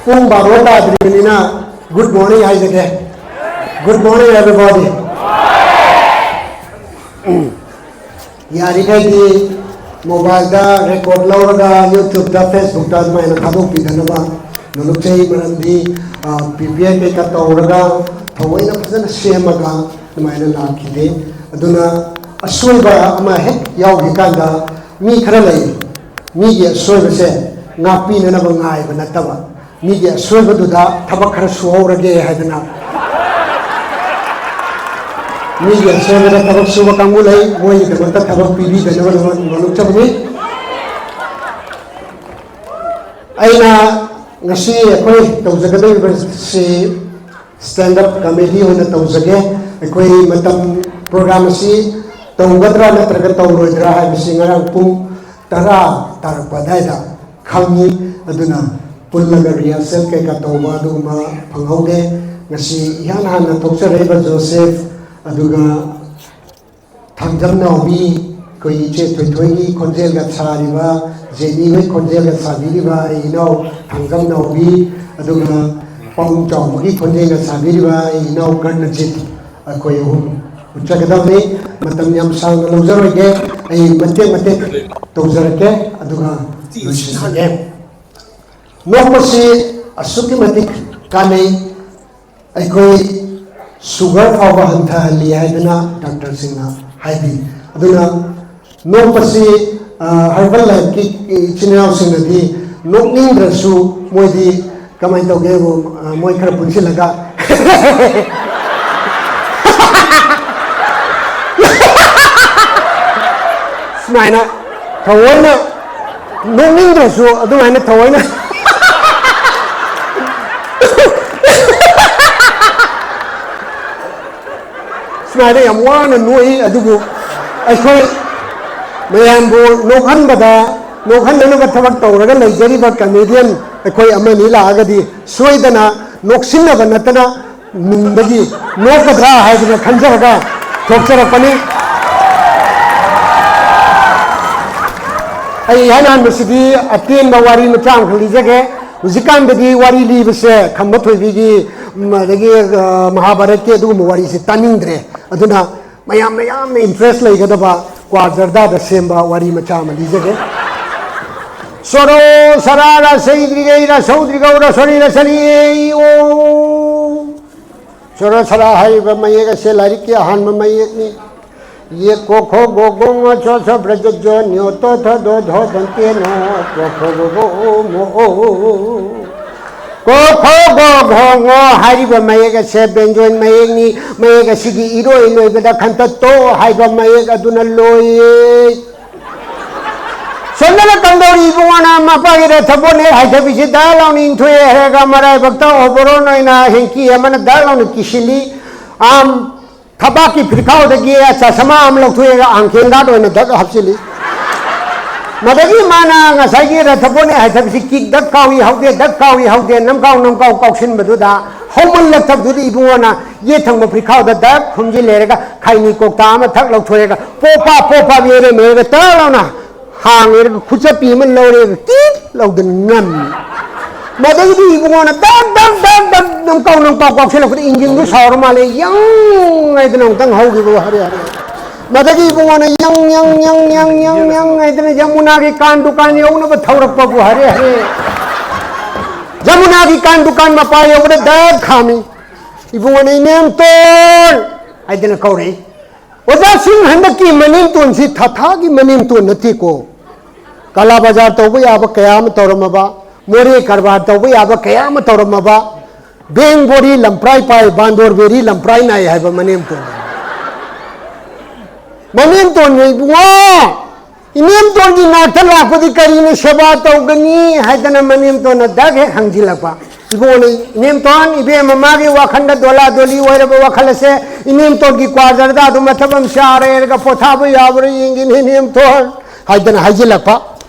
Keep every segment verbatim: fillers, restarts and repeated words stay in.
ꯄꯨꯡ ꯕꯥꯔꯣ ꯇꯥꯗ꯭ꯔꯤꯕꯅꯤꯅ good morning ꯍꯥꯏꯖꯒꯦ꯫ Good morning everybody. ꯌꯥꯔꯤꯈꯩꯗꯤ ꯃꯣꯕꯥꯏꯜꯗ ꯔꯦꯀꯣꯔꯠ ꯂꯧꯔꯒ YouTube-ꯇ, Facebook-ꯇ ꯑꯗꯨꯃꯥꯏꯅ ꯊꯥꯗꯣꯛꯄꯤꯗꯅꯕ ꯅꯣꯂꯨꯛꯆꯩ꯫ ꯃꯔꯝꯗꯤ ꯄꯤ ꯕꯤ ꯑꯥꯏ ꯀꯩꯀꯥ ꯇꯧꯔꯒ ꯊꯑꯣꯏꯅ ꯐꯖꯅ ꯁꯦꯝꯃꯒ ꯑꯗꯨꯃꯥꯏꯅ ꯂꯥꯛꯈꯤꯗꯦ꯫ ꯑꯗꯨꯅ ꯑꯁꯣꯏꯕ ꯑꯃ ꯍꯦꯛ ꯌꯥꯎꯈꯤ ꯀꯥꯟꯗ ꯃꯤ ꯈꯔ ꯂꯩ, ꯃꯤꯒꯤ ꯑꯁꯣꯏꯕꯁꯦ ꯉꯥꯛꯄꯤꯅꯅꯕ ꯉꯥꯏꯕ ꯅꯠꯇꯕ, ꯃꯤꯒꯤ ꯑꯁꯣꯏꯕꯗꯨꯗ ꯊꯕꯛ ꯈꯔ ꯁꯨꯍꯧꯔꯒꯦ ꯍꯥꯏꯗꯅ ꯃꯤꯒꯤ ꯑꯁꯣꯏꯕꯗ ꯊꯕꯛ ꯁꯨꯕ ꯀꯥꯡꯕꯨ ꯂꯩ, ꯃꯣꯏꯒꯤꯗꯃꯛꯇ ꯊꯕꯛ ꯄꯤꯕꯤꯗꯅꯕ ꯅꯣꯂꯨꯛꯆꯕꯅꯤ꯫ ꯑꯩꯅ ꯉꯁꯤ ꯑꯩꯈꯣꯏ ꯇꯧꯖꯒꯗꯧꯔꯤꯕꯁꯤ stand up comedy ꯑꯣꯏꯅ ꯇꯧꯖꯒꯦ꯫ ꯑꯩꯈꯣꯏ ꯃꯇꯝ, program ꯑꯁꯤ ꯇꯧꯒꯗ꯭ꯔꯥ ꯅꯠꯇ꯭ꯔꯒ ꯇꯧꯔꯣꯏꯗ꯭ꯔꯥ ꯍꯥꯏꯕꯁꯤ ꯉꯔꯥꯡ ꯄꯨꯡ ꯇꯔꯥ ꯇꯥꯔꯛꯄ ꯑꯗꯨꯋꯥꯏꯗ ꯈꯪꯉꯤ꯫ ꯑꯗꯨꯅ ꯄꯨꯜꯂꯒ rehearsal ꯀꯩꯀꯥ ꯇꯧꯕ ꯑꯗꯨꯒꯨꯝꯕ ꯐꯪꯍꯧꯗꯦ꯫ ꯉꯁꯤ ꯏꯍꯥꯟ ꯍꯥꯟꯅ ꯊꯣꯛꯆꯔꯛꯏꯕ ꯖꯣꯁꯦꯐ, ꯑꯗꯨꯒ ꯊꯥꯡꯖꯝ ꯅꯥꯎꯕꯤ, ꯑꯩꯈꯣꯏ ꯏꯆꯦ ꯊꯣꯏꯊꯣꯏꯒꯤ ꯈꯣꯟꯖꯦꯜꯒ ꯁꯥꯔꯤꯕ, ꯖꯦꯅꯤ ꯍꯣꯏ ꯈꯣꯟꯖꯦꯜꯒ ꯁꯥꯕꯤꯔꯤꯕ ꯑꯩ ꯏꯅꯥꯎ ꯊꯥꯡꯖꯝ ꯅꯥꯎꯕꯤ, ꯑꯗꯨꯒ ꯄꯥꯎ ꯆꯥꯎꯕꯒꯤ ꯈꯣꯟꯖꯦꯜꯒ ꯁꯥꯕꯤꯔꯤꯕ ꯑꯩ ꯏꯅꯥꯎ ꯀꯔꯅꯖꯤꯠ, ꯑꯩꯈꯣꯏ ꯑꯍꯨꯝ ꯎꯠꯆꯒꯗꯕꯅꯤ꯫ ꯃꯇꯝ ꯌꯥꯝ ꯁꯥꯡꯅ ꯂꯧꯖꯔꯣꯏꯒꯦ, ꯑꯩ ꯃꯇꯦꯛ ꯃꯇꯦꯛ ꯇꯧꯖꯔꯛꯀꯦ, ꯑꯗꯨꯒ ꯂꯣꯏꯁꯤꯟꯖꯒꯦ꯫ ꯅꯣꯛꯄꯁꯤ ꯑꯁꯨꯛꯀꯤ ꯃꯇꯤꯛ ꯀꯥꯟꯅꯩ꯫ ꯑꯩꯈꯣꯏ sugar ꯐꯥꯎꯕ ꯍꯟꯊꯍꯜꯂꯤ ꯍꯥꯏꯗꯅ ꯗꯥꯛꯇꯔꯁꯤꯡꯅ ꯍꯥꯏꯕꯤ꯫ ꯑꯗꯨꯅ ꯅꯣꯛꯄꯁꯤ, ꯑ, herbal life-ꯀꯤ ꯏꯆꯤꯟ ꯏꯅꯥꯎꯁꯤꯡꯅꯗꯤ ꯅꯣꯛꯅꯤꯡꯗ꯭ꯔꯁꯨ ꯃꯣꯏꯗꯤ ꯀꯃꯥꯏꯅ ꯇꯧꯒꯦꯕꯨ, ꯑ, ꯃꯣꯏ ꯈꯔ ꯄꯨꯟꯁꯤꯜꯂꯒ ꯁꯨꯃꯥꯏꯅ ꯊꯑꯣꯏꯅ ꯅꯣꯛꯅꯤꯡꯗ꯭ꯔꯁꯨ ꯑꯗꯨꯃꯥꯏꯅ ꯊꯑꯣꯏꯅ ꯁꯨꯃꯥꯏꯅ ꯌꯥꯝ ꯋꯥꯅ ꯅꯣꯛꯏ꯫ ꯑꯗꯨꯕꯨ ꯑꯩꯈꯣꯏ ꯃꯌꯥꯝꯕꯨ ꯅꯣꯛꯍꯟꯕꯗ, ꯅꯣꯛꯍꯟꯅꯅꯕ ꯊꯕꯛ ꯇꯧꯔꯒ ꯂꯩꯖꯔꯤꯕ comedian ꯑꯩꯈꯣꯏ ꯑꯃꯅꯤ ꯂꯥꯛꯑꯒꯗꯤ ꯁꯣꯏꯗꯅ ꯅꯣꯛꯁꯤꯟꯅꯕ ꯅꯠꯇꯅ ꯅꯨꯡꯗꯒꯤ ꯅꯣꯛꯀꯗ꯭ꯔꯥ ꯍꯥꯏꯗꯅ ꯈꯟꯖꯔꯒ ꯊꯣꯛꯆꯔꯛꯄꯅꯤ꯫ ꯑꯩ ꯏꯍꯥꯟ ꯍꯥꯟꯕꯁꯤꯗꯤ ꯑꯇꯦꯟꯕ ꯋꯥꯔꯤ ꯃꯆꯥ ꯑꯃꯈꯛ ꯂꯤꯖꯒꯦ꯫ ꯍꯧꯖꯤꯛꯀꯥꯟꯗꯗꯤ ꯋꯥꯔꯤ ꯂꯤꯕꯁꯦ ꯈꯝꯕ ꯊꯣꯏꯕꯤꯒꯤ, ꯎꯝ, ꯑꯗꯒꯤ, ꯑ, ꯃꯍꯥꯚꯥꯔꯠꯀꯤ ꯑꯗꯨꯒꯨꯝꯕ ꯋꯥꯔꯤꯁꯦ ꯇꯥꯅꯤꯡꯗ꯭ꯔꯦ꯫ ꯑꯗꯨꯅ ꯃꯌꯥꯝꯅ ꯌꯥꯝꯅ interest ꯂꯩꯒꯗꯕ ꯀ꯭ꯋꯥ ꯖꯔꯗꯥꯗ ꯁꯦꯝꯕ ꯋꯥꯔꯤ ꯃꯆꯥ ꯑꯃ ꯂꯤꯖꯒꯦ꯫ ꯁꯣꯔꯣ ꯁꯔꯥ ꯔꯁꯩꯗ꯭ꯔꯤꯒꯩ ꯔꯁꯧꯗ꯭ꯔꯤꯒꯧ ꯔꯁꯣꯔꯤ ꯔꯁꯅꯤ ꯑꯦ ꯏ ꯑꯣ꯫ ꯁꯣꯔꯣ ꯁꯔꯥ ꯍꯥꯏꯔꯤꯕ ꯃꯌꯦꯛ ꯑꯁꯦ ꯂꯥꯏꯔꯤꯛꯀꯤ ꯑꯍꯥꯟꯕ ꯃꯌꯦꯛꯅꯤ꯫ ꯌꯦ ꯀꯣ ꯈꯣ ꯒꯣ ꯒꯣ ꯉꯣ ꯆꯣ ꯁꯣ ꯕ꯭ꯔ ꯖ ꯖꯣ ꯅ꯭ꯌꯣ ꯇꯣ ꯊꯣ ꯗꯣ ꯙꯣ ꯗꯟꯇꯦ ꯅꯣ ꯀꯣ ꯈꯣ ꯒꯣ ꯒꯣ ꯃꯣ ꯑꯣ꯫ ꯀꯣ ꯈꯣ ꯒꯣ ꯘꯣ ꯉꯣ ꯍꯥꯏꯔꯤꯕ ꯃꯌꯦꯛ ꯑꯁꯦ ꯕꯦꯟꯖꯣꯏꯟ ꯃꯌꯦꯛꯅꯤ꯫ ꯃꯌꯦꯛ ꯑꯁꯤꯒꯤ ꯏꯔꯣꯏ ꯂꯣꯏꯕꯗ ꯈꯟꯇ ꯇꯣ ꯍꯥꯏꯕ ꯃꯌꯦꯛ ꯑꯗꯨꯅ ꯂꯣꯏꯌꯦ꯫ ꯁꯣꯝꯗꯅ ꯀꯝꯗꯧꯔꯤ ꯏꯕꯨꯡꯉꯣꯅ ꯃꯄꯥꯒꯤ ꯔꯊꯕꯣꯠ ꯍꯦꯛ ꯍꯥꯏꯊꯕꯤꯁꯤ ꯗꯛ ꯂꯥꯎꯅ ꯏꯟꯊꯣꯛꯑꯦ ꯍꯥꯏꯔꯒ ꯃꯔꯥꯏꯕꯛꯇ ꯑꯣꯕꯔꯣꯟ ꯑꯣꯏꯅ ꯍꯦꯡꯀꯤ ꯑꯃꯅ ꯗꯛ ꯂꯥꯎꯅ ꯀꯤꯁꯤꯜꯂꯤ꯫ ꯑꯥꯝ ꯊꯕꯥꯛꯀꯤ ꯐꯤꯔꯈꯥꯎꯗꯒꯤ ꯆꯁꯃꯥ ꯑꯃ ꯂꯧꯊꯣꯛꯑꯒ ꯑꯪꯀꯦꯟ ꯒꯥꯔꯗ ꯑꯣꯏꯅ ꯗꯛ ꯍꯥꯞꯆꯤꯜꯂꯤ꯫ ꯃꯗꯒꯤ ꯃꯥꯅ ꯉꯁꯥꯏꯒꯤ ꯔꯊꯕꯣꯠꯅꯦ ꯍꯥꯏꯊꯕꯁꯤ ꯀꯤꯛ ꯗꯛ ꯀꯥꯎꯏ ꯍꯧꯗꯦ, ꯗꯛ ꯀꯥꯎꯏ ꯍꯧꯗꯦ, ꯅꯝꯀꯥꯎ ꯅꯝꯀꯥꯎ ꯀꯥꯎꯁꯤꯟꯕꯗꯨꯗ ꯍꯧꯃꯜꯂꯛꯇꯕꯗꯨꯗ ꯏꯕꯨꯡꯉꯣꯅ ꯌꯦꯠ ꯊꯪꯕ ꯐꯤꯔꯈꯥꯎꯗ ꯗꯛ ꯈꯨꯝꯖꯤꯜ ꯂꯩꯔꯒ ꯈꯩꯅꯤ ꯀꯣꯛꯇꯥ ꯑꯃ ꯊꯛ ꯂꯧꯊꯣꯛꯑꯒ ꯄꯣꯞ ꯄꯥꯞ ꯄꯣꯞ ꯄꯥꯞ ꯌꯩꯔꯦ ꯃꯦꯔꯒ ꯇꯛ ꯂꯥꯎꯅ ꯍꯥꯡꯉꯦꯔꯒ ꯈꯨꯆꯞꯄꯤ ꯑꯃ ꯂꯧꯔꯦꯒ ꯀꯤꯠ ꯂꯧꯗꯅ ꯅꯝꯃꯤ꯫ ꯃꯗꯩꯗꯤ ꯏꯕꯨꯡꯉꯣꯅ ꯗꯛ ꯗꯛ ꯗꯛ ꯗꯛ ꯅꯝꯀꯥꯎ ꯅꯝꯀꯥꯎ ꯀꯥꯎꯁꯤꯜꯂꯛꯄꯗ ꯏꯟꯖꯤꯟꯗꯨ ꯁꯥꯎꯔ ꯃꯥꯜꯂꯦ, ꯌꯪ ꯍꯥꯏꯗꯅ ꯑꯃꯨꯛꯇꯪ ꯍꯧꯈꯤꯕ ꯍꯔꯦ ꯍꯔꯦ꯫ ꯃꯗꯒꯤ ꯏꯕꯨꯡꯉꯣꯅ ꯌꯪ ꯌꯪ ꯌꯪ ꯌꯪ ꯌꯪ ꯌꯪ ꯍꯥꯏꯗꯅ ꯌꯃꯨꯅꯥꯒꯤ ꯀꯥꯟ ꯗꯨꯀꯥꯟ ꯌꯧꯅꯕ ꯊꯧꯔꯛꯄꯕꯨ ꯍꯔꯦ ꯍꯔꯦ꯫ ꯌꯃꯨꯅꯥꯒꯤ ꯀꯥꯟ ꯗꯨꯀꯥꯟ ꯃꯄꯥ ꯌꯧꯕꯗ ꯗꯛ ꯈꯥꯝꯃꯤ꯫ ꯏꯕꯨꯡꯉꯣꯅ "ꯏꯅꯦꯝꯇꯣꯟ" ꯍꯥꯏꯗꯅ ꯀꯧꯔꯛꯏ꯫ ꯑꯣꯖꯥꯁꯤꯡ, ꯍꯟꯗꯛꯀꯤ ꯃꯅꯦꯝꯇꯣꯟꯁꯤ ꯊꯥꯊꯥꯒꯤ ꯃꯅꯦꯝꯇꯣꯟ ꯅꯠꯇꯦꯀꯣ꯫ ꯀꯂꯥ ꯕꯖꯥꯔ ꯇꯧꯕ ꯌꯥꯕ ꯀꯌꯥ ꯑꯃ ꯇꯧꯔꯝꯃꯕ, ꯃꯣꯔꯦ ꯀꯔꯕꯥꯔ ꯇꯧꯕ ꯌꯥꯕ ꯀꯌꯥ ꯑꯃ ꯇꯧꯔꯝꯃꯕ, ꯕꯦꯡ ꯕꯣꯔꯤ ꯂꯝꯄ꯭ꯔꯥꯏ ꯄꯥꯏ, ꯕꯥꯟꯗꯣꯔ ꯕꯦꯔꯤ ꯂꯝꯄ꯭ꯔꯥꯏ ꯅꯥꯏ ꯍꯥꯏꯕ ꯃꯅꯦꯝꯇꯣꯟ꯫ ꯃꯅꯦꯝꯇꯣꯟꯅ "ꯏꯕꯨꯡꯉꯣ, ꯏꯅꯦꯝꯇꯣꯟꯒꯤ ꯅꯥꯛꯇ ꯂꯥꯛꯄꯗꯤ ꯀꯔꯤꯅ ꯁꯦꯕꯥ ꯇꯧꯒꯅꯤ?" ꯍꯥꯏꯗꯅ ꯃꯅꯦꯝꯇꯣꯟꯅ ꯗꯛ ꯍꯦꯛ ꯍꯪꯖꯤꯜꯂꯛꯄ꯫ ꯏꯕꯨꯡꯉꯣꯅ "ꯏꯅꯦꯝꯇꯣꯟ, ꯏꯕꯦꯝꯃ ꯃꯥꯒꯤ ꯋꯥꯈꯜꯗ ꯗꯣꯂꯥ ꯗꯣꯂꯤ ꯑꯣꯏꯔꯕ ꯋꯥꯈꯜ ꯑꯁꯦ, ꯏꯅꯦꯝꯇꯣꯟꯒꯤ ꯀ꯭ꯋꯥ ꯖꯔꯗꯥꯗꯨ ꯃꯊꯛ ꯑꯃ ꯆꯥꯔꯦꯔꯒ ꯄꯣꯊꯥꯕ ꯌꯥꯕ꯭ꯔꯥ ꯌꯦꯡꯒꯦꯅꯦ ꯏꯅꯦꯝꯇꯣꯟ" ꯍꯥꯏꯗꯅ ꯍꯥꯏꯖꯤꯜꯂꯛꯄ꯫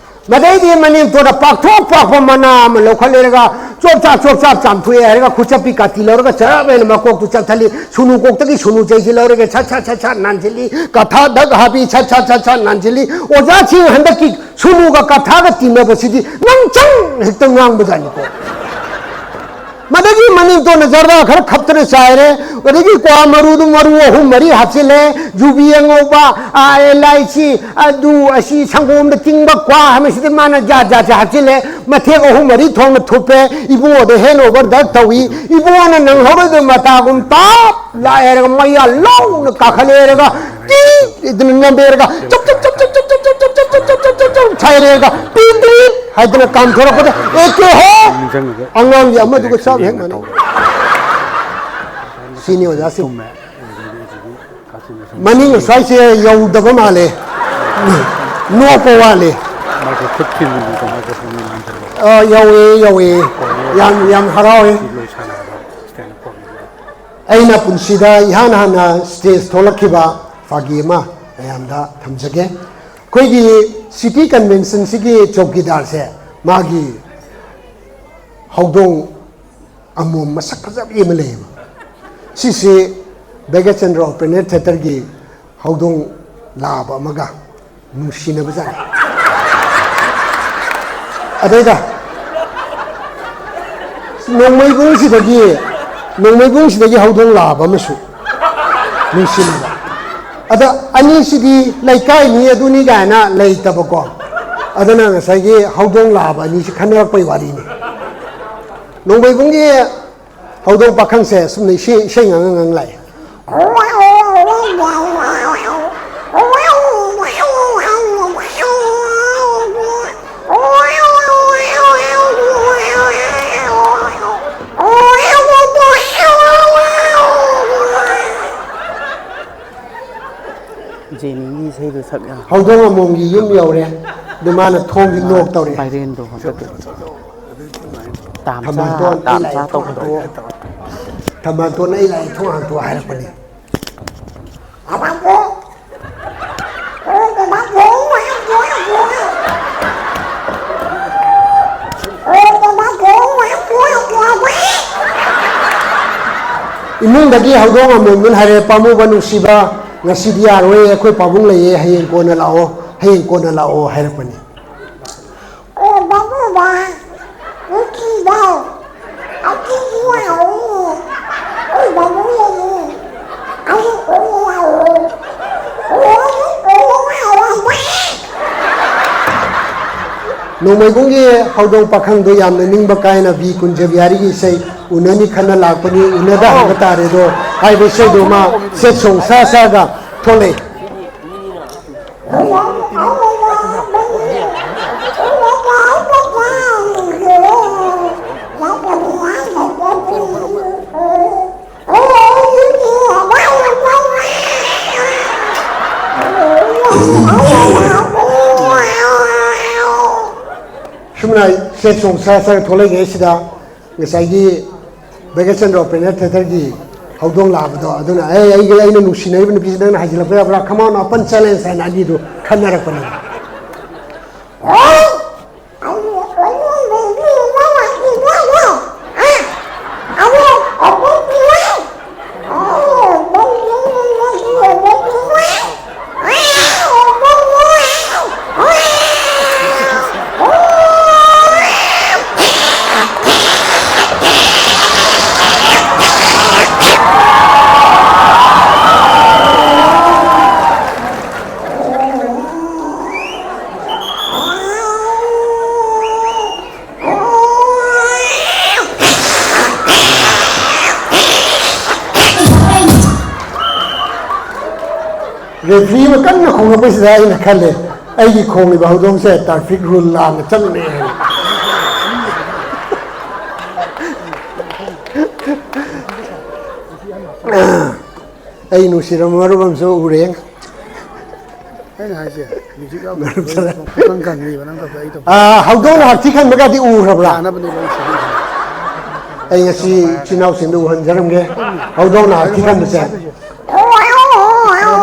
ꯃꯗꯩꯗꯤ ꯃꯅꯦꯝꯇꯣꯟꯅ ꯄꯥꯛꯊꯣꯛ ꯄꯥꯛꯄ ꯃꯅꯥ ꯑꯃ ꯂꯧꯈꯠꯂꯦꯔꯒ ꯆꯣꯞ ꯆꯥꯞ ꯆꯣꯞ ꯆꯥꯞ ꯆꯥꯝꯊꯣꯛꯑꯦ ꯍꯥꯏꯔꯒ ꯈꯨꯠꯆꯞꯄꯤ ꯀꯥꯇꯤ ꯂꯧꯔꯒ ꯆꯔꯞ ꯍꯥꯏꯅ ꯃꯀꯣꯛꯇꯨ ꯆꯞꯊꯠꯂꯤ꯫ ꯁꯨꯅꯨ ꯀꯣꯛꯇꯒꯤ ꯁꯨꯅꯨ ꯆꯩꯁꯤ ꯂꯧꯔꯒ ꯁꯠ ꯁꯠ ꯁꯠ ꯁꯠ ꯅꯥꯟꯁꯤꯜꯂꯤ꯫ ꯀꯊꯥ ꯗꯛ ꯍꯥꯞꯄꯤ꯫ ꯁꯠ ꯁꯠ ꯁꯠ ꯁꯠ ꯅꯥꯟꯁꯤꯜꯂꯤ꯫ ꯑꯣꯖꯥꯁꯤꯡ ꯍꯟꯗꯛꯀꯤ ꯁꯨꯅꯨꯒ ꯀꯊꯥꯒ ꯇꯤꯟꯅꯕꯁꯤꯗꯤ ꯅꯪ ꯆꯪ ꯍꯦꯛꯇ ꯉꯥꯡꯕꯖꯥꯠꯅꯤꯀꯣ꯫ ꯃꯗꯒꯤ ꯃꯅꯤꯡ ꯇꯣꯟꯅ ꯖꯔꯗꯥ ꯈꯔ ꯈꯞꯇꯅ ꯆꯥꯏꯔꯦ꯫ ꯑꯗꯒꯤ ꯀ꯭ꯋꯥ ꯃꯔꯨꯗꯨ ꯃꯔꯨ ꯑꯍꯨꯝ ꯃꯔꯤ ꯍꯥꯞꯆꯤꯜꯂꯦ꯫ ꯌꯨꯕꯤ ꯑꯉꯧꯕ, ꯑꯥ, ꯑꯦꯂꯥꯏꯆꯤ, ꯑꯗꯨ ꯑꯁꯤ ꯁꯪꯒꯣꯝꯗ ꯇꯤꯡꯕ ꯀ꯭ꯋꯥ ꯍꯥꯏꯕꯁꯤꯗ ꯃꯥꯅ ꯖꯥꯠ ꯖꯥꯠꯁꯦ ꯍꯥꯞꯆꯤꯜꯂꯦ꯫ ꯃꯊꯦꯛ ꯑꯍꯨꯝ ꯃꯔꯤ ꯊꯣꯡꯅ ꯊꯨꯞꯄꯦ꯫ ꯏꯕꯨꯡꯉꯣꯗ ꯍꯦꯟ ꯑꯣꯚꯔ ꯗꯛ ꯇꯧꯏ꯫ ꯏꯕꯨꯡꯉꯣꯅ ꯅꯪꯍꯧꯔꯣꯏꯗꯕ ꯃꯇꯥꯒꯨꯝ ꯇꯥꯞ ꯂꯥꯛꯑꯦ ꯍꯥꯏꯔꯒ ꯃꯌꯥ ꯂꯧꯅ ꯀꯥꯈꯠꯂꯦ ꯍꯥꯏꯔꯒ ꯇꯤ ꯑꯗꯨꯅ ꯅꯝꯕꯦꯔꯒ ꯆꯞ ꯆꯞ ꯆꯞ ꯆꯞ ꯆꯞ ꯆꯞ ꯆꯞ ꯆꯞ ꯆꯞ ꯆꯞ ꯆꯞ ꯆꯞ ꯆꯞ ꯆꯞ ꯁꯥꯏꯔꯦꯒ ꯄꯤꯗ꯭ꯔꯤꯠ ꯍꯥꯏꯗꯅ ꯀꯥꯝꯊꯣꯔꯛꯄꯗ ꯑꯦ ꯀꯦ ꯍꯣ! ꯅꯤꯡꯁꯤꯡꯉꯒ ꯑꯉꯥꯡꯒꯤ ꯑꯃꯗꯨꯒ ꯆꯞ ꯍꯦꯛ ꯃꯥꯟꯅꯩ꯫ ꯁꯤꯅꯤ ꯑꯣꯖꯥꯁꯤꯡ꯫ ꯆꯨꯝꯃꯦ꯫ ꯑꯗꯨꯗꯒꯤ ꯍꯧꯖꯤꯛꯀꯤ ꯀꯥꯆꯤꯟꯗ ꯁꯨꯝ ꯃꯅꯤꯡ ꯑꯁ꯭ꯋꯥꯏꯁꯦ ꯌꯧꯗꯕ ꯃꯥꯜꯂꯦ꯫ ꯅꯣꯛꯄ ꯋꯥꯠꯂꯦ꯫ ꯃꯥꯏꯀ꯭ꯔꯣ ꯈꯨꯠ ꯊꯤꯟꯕꯗꯨꯗ ꯃꯥꯏꯀ꯭ꯔꯣꯐꯣꯟꯒꯤ ꯂꯥꯟ ꯆꯠꯂꯦ꯫ ꯑ, ꯌꯧꯏ, ꯌꯧꯏ꯫ ꯌꯥꯝ, ꯌꯥꯝ ꯍꯔꯥꯎꯏ꯫ ꯁꯤ ꯂꯣꯏ ꯁꯥꯟꯅꯔꯒ stand up comedy꯫ ꯑꯩꯅ ꯄꯨꯟꯁꯤꯗ ꯏꯍꯥꯟ ꯍꯥꯟꯅ stage ꯊꯣꯛꯂꯛꯈꯤꯕ ꯐꯥꯒꯤ ꯑꯃ ꯃꯌꯥꯝꯗ ꯊꯝꯖꯒꯦ꯫ ꯑꯩꯈꯣꯏꯒꯤ city conventionꯁꯤꯒꯤ ꯆꯧꯀꯤꯗꯥꯔꯁꯦ ꯃꯥꯒꯤ ꯍꯧꯗꯣꯡ ꯑꯃꯣꯝ ꯃꯁꯛ ꯐꯖꯕꯤ ꯑꯃ ꯂꯩꯌꯦꯕ꯫ ꯁꯤꯁꯤ ꯚꯩꯒ꯭ꯌꯆꯟꯗ꯭ꯔ Open Air Theatreꯒꯤ ꯍꯧꯗꯣꯡ ꯂꯥꯕ ꯑꯃꯒ ꯅꯨꯡꯁꯤꯅꯕꯖꯥꯠꯅꯤ꯫ ꯑꯗꯩꯗ ꯅꯣꯡꯃꯩꯕꯨꯡꯁꯤꯗꯒꯤ, ꯅꯣꯡꯃꯩꯕꯨꯡꯁꯤꯗꯒꯤ ꯍꯧꯗꯣꯡ ꯂꯥꯕ ꯑꯃꯁꯨ ꯅꯨꯡꯁꯤꯅꯕ꯫ ꯑꯗ ꯑꯅꯤꯁꯤꯗꯤ ꯂꯩꯀꯥꯏꯅꯤ ꯑꯗꯨꯅꯤ ꯀꯥꯏꯅ ꯂꯩꯇꯕꯀꯣ꯫ ꯑꯗꯨꯅ ꯉꯁꯥꯏꯒꯤ ꯍꯧꯗꯣꯡ ꯂꯥꯕ ꯑꯅꯤꯁꯤ ꯈꯟꯅꯔꯛꯄꯩ ꯋꯥꯔꯤꯅꯤ꯫ ꯅꯣꯡꯃꯩꯕꯨꯡꯒꯤ ꯍꯧꯗꯣꯡ ꯄꯥꯈꯪꯁꯦ ꯁꯨꯝꯅ ꯏꯁꯩ, ꯏꯁꯩ ꯉꯥꯡꯉ ꯉꯥꯡ ꯂꯥꯛꯑꯦ꯫ ꯖꯦꯅꯤꯒꯤ ꯏꯁꯩꯗꯣ ꯁꯛ ꯌꯥꯝ ꯍꯧꯗꯣꯡ ꯑꯃꯣꯝꯒꯤ ꯌꯨꯝ ꯌꯧꯔꯦ꯫ ꯑꯗꯨ ꯃꯥꯅ ꯊꯣꯡꯁꯤ knock ꯇꯧꯔꯦ꯫ ꯚꯥꯏꯔꯦꯟꯗꯣ ꯍꯟꯗꯛ ꯇꯥꯝꯆꯥ, ꯊꯝꯕꯥꯜꯇꯣꯟ, ꯑꯩ ꯇꯥꯝꯆꯥ ꯂꯥꯛꯑꯦ, ꯊꯣꯡ ꯇꯧꯕꯗꯣ꯫ ꯍꯥꯡꯇꯣꯛꯑꯣ꯫ ꯊꯝꯕꯥꯜꯇꯣꯟ, ꯑꯩ ꯂꯥꯛꯑꯦ, ꯊꯣꯡ ꯍꯥꯡꯇꯣꯛꯑꯣ ꯍꯥꯏꯔꯛꯄꯅꯦ꯫ ꯏꯃꯨꯡꯗꯒꯤ ꯍꯧꯗꯣꯡ ꯑꯃꯣꯝꯗꯨꯅ ꯍꯥꯏꯔꯦ, "ꯄꯥꯝꯃꯨꯕ, ꯅꯨꯡꯁꯤꯕ, ꯉꯁꯤꯗꯤ ꯌꯥꯔꯣꯏ, ꯑꯩꯈꯣꯏ ꯄꯥꯕꯨꯡ ꯂꯩꯌꯦ, ꯍꯌꯦꯡ ꯀꯣꯟꯅ ꯂꯥꯛꯑꯣ, ꯍꯌꯦꯡ ꯀꯣꯟꯅ ꯂꯥꯛꯑꯣ" ꯍꯥꯏꯔꯛꯄꯅꯤ꯫ "ꯑꯣ, ꯄꯥꯝꯃꯨꯕ, ꯅꯨꯡꯁꯤꯕ, ꯑꯩꯈꯣꯏꯗꯤ ꯌꯥꯔꯣꯏ, ꯑꯩꯈꯣꯏ ꯄꯥꯕꯨꯡ ꯂꯩꯌꯦ, ꯍꯌꯦꯡ ꯀꯣꯟꯅ ꯂꯥꯛꯑꯣ, ꯑꯣ, ꯍꯌꯦꯡ ꯀꯣꯟꯅ ꯂꯥꯛꯑꯣ"꯫ ꯅꯣꯡꯃꯩꯕꯨꯡꯒꯤ ꯍꯧꯗꯣꯡ ꯄꯥꯈꯪꯗꯣ ꯌꯥꯝꯅ ꯅꯤꯡꯕ ꯀꯥꯏꯅ ꯕꯤ ꯀꯨꯟꯖꯕꯤꯍꯥꯔꯤꯒꯤ ꯏꯁꯩ "ꯎꯅꯅꯤ ꯈꯟꯅ ꯂꯥꯛꯄꯅꯤ, ꯎꯅꯗ" ꯍꯥꯏꯕ ꯇꯥꯔꯦ ꯑꯗꯣ, ꯍꯥꯏꯕ ꯏꯁꯩꯗꯣ ꯃꯥ ꯁꯦꯠ ꯁꯣꯡ ꯁꯥ ꯁꯥꯒ ꯊꯣꯛꯂꯛꯏ꯫ ꯁꯨꯝꯅ ꯁꯦꯠ ꯁꯣꯡ ꯁꯥ ꯁꯥꯒ ꯊꯣꯛꯂꯛꯏꯉꯩꯁꯤꯗ ꯉꯁꯥꯏꯒꯤ ꯚꯥꯒ꯭ꯌꯆꯟꯗ꯭ꯔ ꯑꯣꯄꯦꯟ ꯑꯦꯌꯔ ꯊꯤꯌꯦꯇꯔꯒꯤ ꯍꯧꯗꯣꯡ ꯂꯥꯛꯑꯕꯗꯣ, ꯑꯗꯨꯅ "ꯑꯦ, ꯑꯩꯒ, ꯑꯩꯅ ꯅꯨꯡꯁꯤꯅꯔꯤꯕ ꯅꯨꯄꯤꯁꯤ ꯅꯪꯅ ꯍꯥꯏꯖꯤꯜꯂꯛꯄ ꯌꯥꯕ꯭ꯔꯥ? Come on, open challenge" ꯍꯥꯏꯅ ꯑꯅꯤꯗꯨ ꯈꯟꯅꯔꯛꯄꯅꯦꯕ꯫ ꯔꯦꯐ꯭ꯔꯤ ꯑꯃ ꯀꯟꯅ ꯈꯣꯡꯂꯛꯄꯁꯤꯗ ꯑꯩꯅ ꯈꯜꯂꯦ, "ꯑꯩꯒꯤ ꯈꯣꯡꯂꯤꯕ ꯍꯧꯗꯣꯡꯁꯦ traffic rule ꯂꯥꯟꯅ ꯆꯠꯂꯨꯔꯦ" ꯍꯥꯏꯅ꯫ ꯑꯩ ꯅꯨꯡꯁꯤꯔꯕ ꯃꯔꯨꯞ ꯑꯃꯁꯨ ꯎꯔꯦ꯫ ꯑꯩꯅ ꯍꯥꯏꯁꯦ, ꯃ꯭ꯌꯨꯖꯤꯛ ꯌꯥꯎꯗ꯭ꯔꯗꯤ ꯃꯔꯨꯞ ꯆꯠꯂꯦ꯫ ꯄꯨꯡꯀꯪ ꯀꯪꯅꯤꯕ ꯅꯪ ꯇꯧꯕꯗꯣ ꯑꯩ ꯇꯧꯕꯗꯣ꯫ ꯑꯥ, ꯍꯧꯗꯣꯡꯅ ꯍꯛꯊꯤ ꯈꯟꯕꯒꯗꯤ ꯎꯈ꯭ꯔꯕ꯭ꯔꯥ? ꯌꯥꯅꯕꯅꯦꯕ ꯑꯩ ꯁꯤꯟꯕꯤꯁꯦ꯫ ꯑꯩ ꯉꯁꯤ ꯏꯆꯤꯟ ꯏꯅꯥꯎꯁꯤꯡꯗ ꯎꯍꯟꯖꯔꯝꯒꯦ꯫ ꯍꯧꯗꯣꯡꯅ ꯍꯛꯊꯤ ꯈꯟꯕꯁꯦ꯫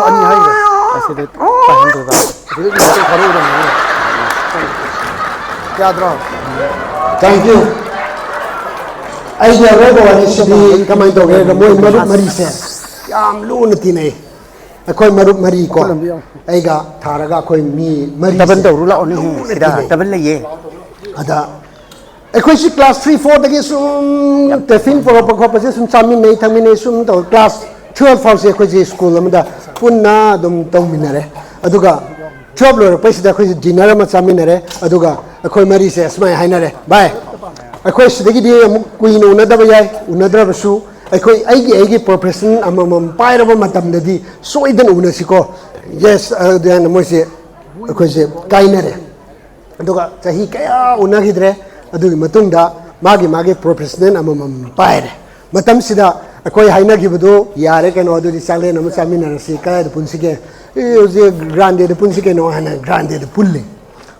ꯑꯅꯤ ꯍꯥꯏꯈ꯭ꯔꯦ꯫ ꯑꯁꯤꯗ ꯄꯥꯏꯍꯟꯗꯣꯏꯕ꯫ ꯑꯁꯤꯗ ꯃꯤꯁꯦ ꯊꯥꯗꯣꯛꯎꯔꯕꯅꯤꯅꯦ꯫ ꯌꯥꯗ꯭ꯔꯣ? Thank you. ꯑꯩꯒꯤ ꯑꯔꯣꯏꯕ ꯋꯥꯔꯤꯁꯤꯗꯤ ꯀꯃꯥꯏꯅ ꯇꯧꯒꯦ ꯍꯥꯏꯔꯒ, ꯃꯣꯏ ꯃꯔꯨꯞ ꯃꯔꯤꯁꯦ ꯌꯥꯝ ꯂꯨꯅ ꯇꯤꯟꯅꯩ꯫ ꯑꯩꯈꯣꯏ ꯃꯔꯨꯞ ꯃꯔꯤ ꯀꯣ, ꯑꯩꯒ ꯊꯥꯔꯒ ꯑꯩꯈꯣꯏ ꯃꯤ ꯃꯔꯤꯁꯦ ꯗꯕꯜ ꯇꯧꯔꯨ ꯂꯥꯛꯑꯣꯅꯦ ꯂꯨꯅ ꯁꯤꯗ, ꯇꯤꯟꯅꯩ꯫ ꯗꯕꯜ ꯂꯩꯌꯦ꯫ ꯑꯗ ꯑꯩꯈꯣꯏꯁꯤ ꯀ꯭ꯂꯥꯁ ꯊ꯭ꯔꯤ ꯐꯣꯔꯗꯒꯤ ꯁꯨꯝ ꯇꯤꯐꯤꯟ ꯄꯨꯔꯛꯄ ꯈꯣꯠꯄꯁꯦ ꯁꯨꯝ ꯆꯥꯃꯤꯟꯅꯩ ꯊꯛꯃꯤꯟꯅꯩ ꯁꯨꯝ ꯇꯧ꯫ ꯀ꯭ꯂꯥꯁ ꯇꯨꯌꯦꯜꯐ ꯐꯥꯎꯁꯦ ꯑꯩꯈꯣꯏꯁꯦ ꯁ꯭ꯀꯨꯜ ꯑꯃꯗ ꯄꯨꯟꯅ ꯑꯗꯨꯝ ꯇꯧꯃꯤꯟꯅꯔꯦ꯫ ꯑꯗꯨꯒ ꯇꯨꯌꯦꯜꯐ ꯂꯣꯏꯔꯛꯄꯩꯁꯤꯗ ꯑꯩꯈꯣꯏꯁꯦ ꯗꯤꯟꯅꯔ ꯑꯃ ꯆꯥꯃꯤꯟꯅꯔꯦ꯫ ꯑꯗꯨꯒ ꯑꯩꯈꯣꯏ ꯃꯔꯤꯁꯦ ꯁꯨꯃꯥꯏꯅ ꯍꯥꯏꯅꯔꯦ, "ꯚꯥꯏ, ꯑꯩꯈꯣꯏ ꯁꯤꯗꯒꯤꯗꯤ ꯑꯃꯨꯛ ꯀꯨꯏꯅ ꯎꯅꯗꯕ ꯌꯥꯏ, ꯎꯅꯗ꯭ꯔꯕꯁꯨ ꯑꯩꯈꯣꯏ ꯑꯩꯒꯤ ꯑꯩꯒꯤ ꯄ꯭ꯔꯣꯐꯦꯁꯟ ꯑꯃꯃꯝ ꯄꯥꯏꯔꯕ ꯃꯇꯝꯗꯗꯤ ꯁꯣꯏꯗꯅ ꯎꯅꯁꯤꯀꯣ"꯫ "ꯌꯦꯁ", ꯑꯗꯨꯃꯥꯏꯅ ꯃꯣꯏꯁꯦ ꯑꯩꯈꯣꯏꯁꯦ ꯀꯥꯏꯅꯔꯦ꯫ ꯑꯗꯨꯒ ꯆꯍꯤ ꯀꯌꯥ ꯎꯅꯈꯤꯗ꯭ꯔꯦ꯫ ꯑꯗꯨꯒꯤ ꯃꯇꯨꯡꯗ ꯃꯥꯒꯤ ꯃꯥꯒꯤ ꯄ꯭ꯔꯣꯐꯦꯁꯅꯦꯜ ꯑꯃꯃꯝ ꯄꯥꯏꯔꯦ꯫ ꯃꯇꯝꯁꯤꯗ ꯑꯩꯈꯣꯏ ꯍꯥꯏꯅꯈꯤꯕꯗꯨ, "ꯌꯥꯔꯦ ꯀꯩꯅꯣ, ꯑꯗꯨꯗꯤ ꯆꯥꯛꯂꯦꯟ ꯑꯃ ꯆꯥꯃꯤꯟꯅꯔꯁꯤ, ꯀꯗꯥꯏꯗ ꯄꯨꯟꯁꯤꯒꯦ?" "ꯑꯦ, ꯍꯧꯖꯤꯛ ꯒ꯭ꯔꯥꯟꯗꯦꯗ ꯄꯨꯟꯁꯤ ꯀꯩꯅꯣ" ꯍꯥꯏꯅ ꯒ꯭ꯔꯥꯟꯗꯦꯗ ꯄꯨꯜꯂꯦ꯫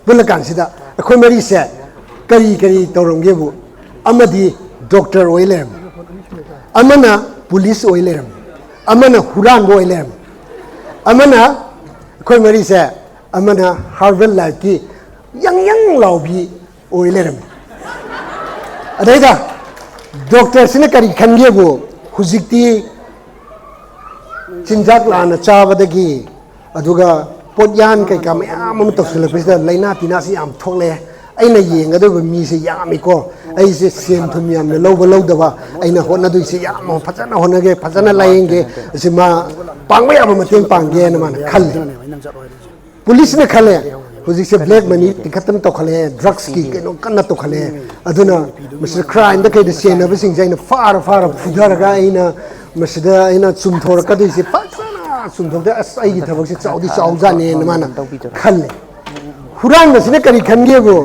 ꯄꯨꯜꯂꯀꯥꯟꯁꯤꯗ ꯑꯩꯈꯣꯏ ꯃꯔꯤꯁꯦ ꯀꯔꯤ ꯀꯔꯤ ꯇꯧꯔꯝꯒꯦꯕꯨ, ꯑꯃꯗꯤ ꯗꯣꯛꯇꯔ ꯑꯣꯏ ꯂꯩꯔꯝꯃꯤ, ꯑꯃꯅ ꯄꯨꯂꯤꯁ ꯑꯣꯏ ꯂꯩꯔꯝꯃꯤ, ꯑꯃꯅ ꯍꯨꯔꯥꯟꯕ ꯑꯣꯏ ꯂꯩꯔꯝꯃꯤ, ꯑꯃꯅ, ꯑꯩꯈꯣꯏ ꯃꯔꯤꯁꯦ, ꯑꯃꯅ ꯍꯥꯔꯕꯔ ꯂꯥꯏꯐꯀꯤ ꯌꯪ ꯌꯪ ꯂꯥꯎꯕꯤ ꯑꯣꯏ ꯂꯩꯔꯝꯃꯤ꯫ ꯑꯗꯩꯗ ꯗꯣꯛꯇꯔꯁꯤꯅ ꯀꯔꯤ ꯈꯟꯒꯦꯕꯨ, ꯍꯧꯖꯤꯛꯇꯤ ꯆꯤꯟꯖꯥꯛ ꯂꯥꯟꯅ ꯆꯥꯕꯗꯒꯤ, ꯑꯗꯨꯒ ꯄꯣꯠꯌꯥꯟ ꯀꯩꯀꯥ ꯃꯌꯥꯝ ꯑꯃ ꯇꯧꯁꯤꯜꯂꯛꯄꯁꯤꯗ ꯂꯥꯏꯅꯥ ꯇꯤꯟꯅꯥꯁꯤ ꯌꯥꯝ ꯊꯣꯛꯂꯛꯑꯦ꯫ ꯑꯩꯅ ꯌꯦꯡꯒꯗꯧꯕ ꯃꯤꯁꯦ ꯌꯥꯝꯃꯤꯀꯣ, ꯑꯩꯁꯦ ꯁꯦꯟ ꯊꯨꯝ ꯌꯥꯝꯅ ꯂꯧꯕ ꯂꯧꯗꯕ, ꯑꯩꯅ ꯍꯣꯠꯅꯗꯣꯏꯁꯦ ꯌꯥꯝ ꯐꯖꯅ ꯍꯣꯠꯅꯒꯦ, ꯐꯖꯅ ꯂꯥꯏꯌꯦꯡꯒꯦ, ꯑꯁꯤ ꯃꯥ ꯄꯥꯡꯕ ꯌꯥꯕ ꯃꯇꯦꯡ ꯄꯥꯡꯒꯦꯅ ꯃꯥꯅ ꯈꯜꯂꯤ꯫ ꯄꯨꯂꯤꯁꯅ ꯈꯜꯂꯦ, ꯍꯧꯖꯤꯛꯁꯦ ꯕ꯭ꯂꯦꯛ ꯃꯅꯤ ꯇꯤꯡꯈꯠꯇꯅ ꯇꯧꯈꯠꯂꯛꯑꯦ, ꯗ꯭ꯔꯛꯁꯀꯤ ꯀꯩꯅꯣ ꯀꯟꯅ ꯇꯧꯈꯠꯂꯛꯑꯦ꯫ ꯑꯗꯨꯅ ꯃꯁꯤꯗ ꯀ꯭ꯔꯥꯏꯝꯗ ꯀꯩꯗ ꯆꯦꯟꯅꯕꯁꯤꯡꯁꯦ ꯑꯩꯅ ꯐꯥꯔ ꯐꯥꯔ ꯐꯨꯊꯔꯒ ꯑꯩꯅ ꯃꯁꯤꯗ ꯑꯩꯅ ꯆꯨꯝꯊꯣꯔꯛꯀꯗꯣꯏꯁꯦ, ꯐꯖꯅ ꯆꯨꯝꯊꯣꯛꯇꯦ꯫ "ꯑꯁ, ꯑꯩꯒꯤ ꯊꯕꯛꯁꯦ ꯆꯥꯎꯗꯤ ꯆꯥꯎꯖꯥꯠꯅꯦꯅ" ꯃꯥꯅ ꯈꯜꯂꯦ꯫ ꯍꯨꯔꯥꯟꯕꯁꯤꯅ ꯀꯔꯤ ꯈꯟꯒꯦꯕꯨ,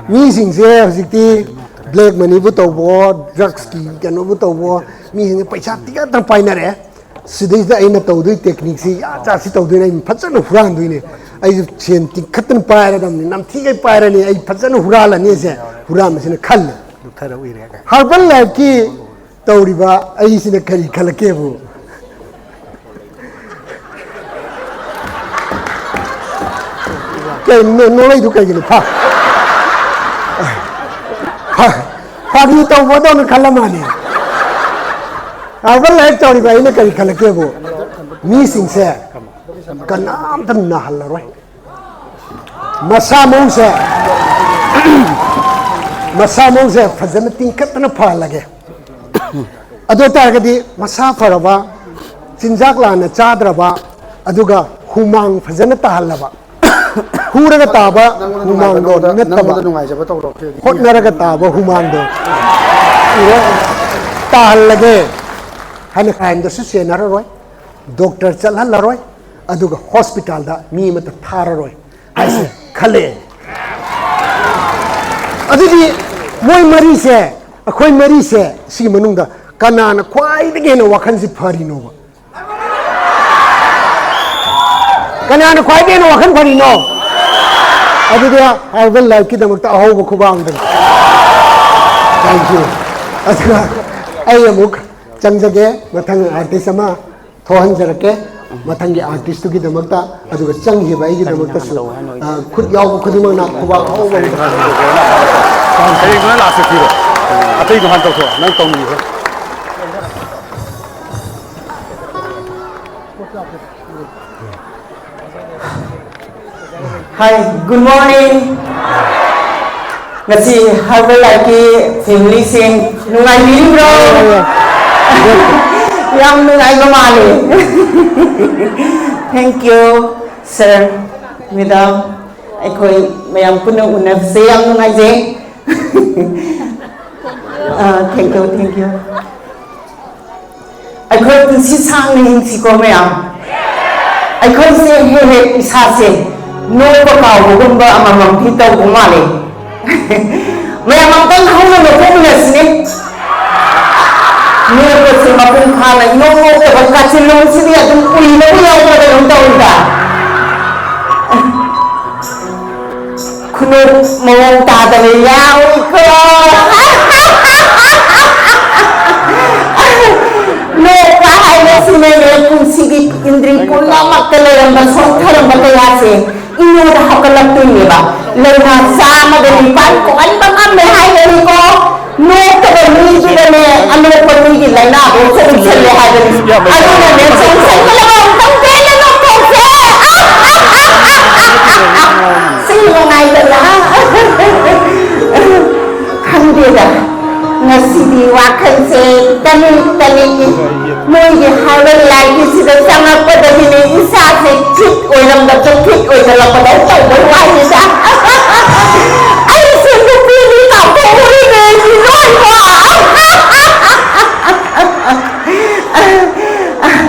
ꯃꯤꯁꯤꯡꯁꯦ ꯍꯧꯖꯤꯛꯇꯤ ꯕ꯭ꯂꯦꯛ ꯃꯅꯤꯕꯨ ꯇꯧꯕꯣ, ꯗ꯭ꯔꯛꯁꯀꯤ ꯀꯩꯅꯣꯕꯨ ꯇꯧꯕꯣ, ꯃꯤꯁꯤꯡꯁꯦ ꯄꯩꯁꯥ ꯇꯤꯡꯈꯠꯇꯅ ꯄꯥꯏꯅꯔꯛꯑꯦ꯫ ꯁꯤꯗꯩꯁꯤꯗ ꯑꯩꯅ ꯇꯧꯗꯣꯏ ꯇꯦꯛꯅꯤꯛꯁꯤ ꯌꯥ ꯆꯥꯁꯤ ꯇꯧꯗꯣꯏꯅꯦ, ꯑꯩꯅ ꯐꯖꯅ ꯍꯨꯔꯥꯟꯗꯣꯏꯅꯦ꯫ ꯑꯩꯁꯨ ꯁꯦꯟ ꯇꯤꯡꯈꯠꯇꯅ ꯄꯥꯏꯔꯗꯕꯅꯤ, ꯅꯝꯊꯤꯒꯩ ꯄꯥꯏꯔꯅꯤ, ꯑꯩ ꯐꯖꯅ ꯍꯨꯔꯥꯜꯂꯅꯤ ꯑꯁꯦ ꯍꯨꯔꯥꯟꯕꯁꯤꯅ ꯈꯜꯂꯦ꯫ ꯍꯥꯔꯕꯔ ꯂꯥꯏꯐꯀꯤ ꯇꯧꯔꯤꯕ ꯑꯩꯁꯤꯅ ꯀꯔꯤ ꯈꯜꯂꯛꯀꯦꯕꯨ? ꯀꯩꯅꯣ ꯅꯣ-, ꯅꯣꯛꯂꯛꯏꯗꯨ ꯀꯩꯒꯤꯅꯣ? ꯐꯥ-, ꯐꯥ-, ꯐꯥꯒꯤ ꯇꯧꯕꯗꯧꯅ ꯈꯜꯂ ꯃꯥꯜꯂꯦ꯫ ꯍꯥꯏꯕ ꯂꯥꯏꯔꯤꯛ ꯇꯧꯔꯤꯕ ꯑꯩꯅ ꯀꯔꯤ ꯈꯜꯂꯛꯀꯦꯕꯨ, ꯃꯤꯁꯤꯡꯁꯦ ꯀꯅꯥꯝꯇ ꯅꯥꯍꯜꯂꯔꯣꯏ꯫ ꯃꯁꯥ ꯃꯎꯁꯦ ꯃꯁꯥ ꯃꯎꯁꯦ ꯐꯖꯅ ꯇꯤꯡꯈꯠꯇꯅ ꯐꯍꯜꯂꯒꯦ꯫ ꯑꯗꯨ ꯑꯣꯏꯇꯥꯔꯒꯗꯤ ꯃꯁꯥ ꯐꯔꯕ, ꯆꯤꯟꯖꯥꯛ ꯂꯥꯟꯅ ꯆꯥꯗ꯭ꯔꯕ, ꯑꯗꯨꯒ ꯍꯨꯃꯥꯡ ꯐꯖꯅ ꯇꯥꯍꯜꯂꯕ, ꯍꯨꯔꯒ ꯇꯥꯕ ꯍꯨꯃꯥꯡꯗꯣ ꯅꯠꯇꯕ, ꯍꯣꯠꯅꯔꯒ ꯇꯥꯕ ꯍꯨꯃꯥꯡꯗꯣ ꯇꯥꯍꯜꯂꯒꯦ ꯍꯥꯏꯅ ꯀ꯭ꯔꯥꯏꯝꯗꯁꯨ ꯆꯦꯟꯅꯔꯔꯣꯏ, ꯗꯣꯛꯇꯔ ꯆꯠꯍꯜꯂꯔꯣꯏ, ꯑꯗꯨꯒ ꯍꯣꯁꯄꯤꯇꯥꯜꯗ ꯃꯤ ꯑꯃꯠꯇ ꯊꯥꯔꯔꯣꯏ ꯍꯥꯏꯁꯦ ꯈꯜꯂꯛꯑꯦ꯫ ꯑꯗꯨꯗꯤ ꯃꯣꯏ ꯃꯔꯤꯁꯦ, ꯑꯩꯈꯣꯏ ꯃꯔꯤꯁꯦ, ꯁꯤꯒꯤ ꯃꯅꯨꯡꯗ ꯀꯅꯥꯅ ꯈ꯭ꯋꯥꯏꯗꯒꯤ ꯍꯦꯟꯅ ꯋꯥꯈꯜꯁꯤ ꯐꯔꯤꯅꯣꯕ? ꯀꯅꯥꯅ ꯈ꯭ꯋꯥꯏꯗꯒꯤ ꯍꯦꯟꯅ ꯋꯥꯈꯜ ꯐꯔꯤꯅꯣ? ꯑꯗꯨꯗꯤ ꯍꯥꯏꯕ ꯂꯥꯏꯐꯀꯤꯗꯃꯛꯇ ꯑꯍꯧꯕ ꯈꯨꯕꯥꯡꯗꯅꯤ꯫ Thank you. ꯑꯗꯨꯒ ꯑꯩ ꯑꯃꯨꯛ ꯆꯪꯖꯒꯦ, ꯃꯊꯪ ꯑꯥꯔꯇꯤꯁ ꯑꯃ ꯊꯣꯛꯍꯟꯖꯔꯛꯀꯦ ꯃꯊꯪꯒꯤ ꯑꯥꯔꯇꯤꯁꯇꯨꯒꯤꯗꯃꯛꯇ꯫ ꯑꯗꯨꯒ ꯆꯪꯈꯤꯕ ꯑꯩꯒꯤꯗꯃꯛꯇꯁꯨ ꯈꯨꯠ ꯌꯥꯎꯕ ꯈꯨꯗꯤꯡꯃꯛꯅ ꯈꯨꯕꯥꯛ ꯑꯍꯧꯕ ꯑꯃ ꯊꯥꯖꯤꯟꯖꯒꯦ꯫ ꯍꯌꯦꯡꯗꯨꯅ ꯂꯥꯁ ꯊꯤꯔꯣ꯫ ꯑꯇꯩꯗꯣ ꯍꯥꯟꯅ ꯇꯧꯊꯣꯛꯑꯣ, ꯅꯪ ꯇꯧꯅꯤꯡꯕ꯫ Hi, good morning. ꯉꯁꯤ ꯍꯔꯕꯔ ꯂꯥꯏꯐꯀꯤ ꯐꯦꯃꯤꯂꯤꯁꯤꯡ ꯅꯨꯡꯉꯥꯏꯕꯤꯔꯤꯕ꯭ꯔꯣ? ꯌꯥꯝ ꯅꯨꯡꯉꯥꯏꯕ ꯃꯥꯜꯂꯦ꯫ Thank you, sir, madam. ꯑꯩꯈꯣꯏ ꯃꯌꯥꯝ ꯄꯨꯟꯅ ꯎꯅꯕꯁꯦ ꯌꯥꯝ ꯅꯨꯡꯉꯥꯏꯖꯩ꯫ ꯑꯥ, thank you, thank you. ꯑꯩꯈꯣꯏ ꯄꯨꯟꯁꯤ ꯁꯥꯡꯅ ꯍꯤꯡꯁꯤꯀꯣ ꯃꯌꯥꯝ꯫ ꯑꯩꯈꯣꯏꯁꯦ ꯍꯦꯛ ꯍꯦꯛ ꯏꯁꯥꯁꯦ ꯅꯣꯛꯄ ꯀꯥꯎꯕꯒꯨꯝꯕ ꯑꯃꯃꯝꯗꯤ ꯇꯧꯕ ꯃꯥꯜꯂꯦ꯫ ꯃꯌꯥꯝ ꯑꯝꯇꯪ ꯍꯧꯅ ꯅꯣꯛꯊꯣꯛꯃꯤꯟꯅꯁꯤꯅꯦ꯫ ꯅꯣꯛꯄꯁꯦ ꯃꯄꯨꯡ ꯐꯥꯅ ꯏꯅꯣꯛ ꯅꯣꯛꯇꯕ ꯀꯥꯆꯤꯟꯂꯣꯝꯁꯤꯗꯤ ꯑꯗꯨꯝ ꯎꯏꯕꯕꯨ ꯌꯥꯎꯕꯗ ꯑꯗꯨꯝ ꯇꯧꯏꯗ꯫ ꯈꯨꯅꯣꯛ ꯃꯑꯣꯡ ꯇꯥꯗꯕ ꯌꯥꯎꯏꯀꯣ꯫ ꯅꯣꯛꯄ ꯍꯥꯏꯕꯁꯤꯅꯅꯦ ꯄꯨꯟꯁꯤꯒꯤ ꯏꯟꯗ꯭ꯔꯤ ꯄꯨꯝꯅꯃꯛꯇ ꯂꯩꯔꯝꯕ ꯁꯣꯟꯊꯔꯝꯕ ꯀꯌꯥꯁꯦ ꯏꯉꯣꯟꯗ ꯍꯧꯒꯠꯂꯛꯇꯣꯏꯅꯦꯕ꯫ ꯂꯥꯏꯅꯥ ꯆꯥꯝꯃꯒ ꯅꯤꯄꯥꯟ ꯀꯣꯛꯍꯟꯕ ꯉꯝꯃꯦ ꯍꯥꯏꯕꯅꯤꯀꯣ꯫ ꯅꯣꯛꯇꯕ ꯃꯤꯗꯨꯗꯅꯦ ꯑꯅꯣꯛꯄ ꯃꯤꯒꯤ ꯂꯥꯏꯅꯥꯗꯣ ꯆꯪꯁꯜꯂꯦ ꯍꯥꯏꯕꯅꯤ꯫ ꯑꯗꯨꯅꯅꯦ ꯆꯪꯁꯟꯕꯗ ꯑꯃꯨꯛꯇꯪ ꯄꯦꯟꯅ ꯅꯣꯛꯊꯣꯛꯁꯦ꯫ ꯁꯤ ꯅꯨꯡꯉꯥꯏꯗꯅ꯫ ꯈꯪꯗꯦꯗ, ꯉꯁꯤꯗꯤ ꯋꯥꯈꯜꯁꯦ ꯇꯅꯤꯛ ꯇꯅꯤꯛ꯫ ꯃꯣꯏꯒꯤ ꯍꯥꯏꯕ ꯂꯥꯏꯒꯤꯁꯤꯗ ꯆꯪꯉꯛꯄꯗꯒꯤꯅꯦ ꯏꯁꯥꯁꯦ ꯐꯤꯠ ꯑꯣꯏꯔꯝꯗꯕꯗ ꯐꯤꯠ ꯑꯣꯏꯁꯤꯜꯂꯛꯄꯗꯧ ꯇꯧꯕꯩ ꯋꯥꯅꯤꯗ꯫ ꯑꯩꯁꯦ ꯅꯨꯄꯤꯅꯤ ꯀꯥꯎꯊꯣꯛꯎꯔꯤꯅꯦ, ꯃꯤꯑꯣꯏꯕ꯫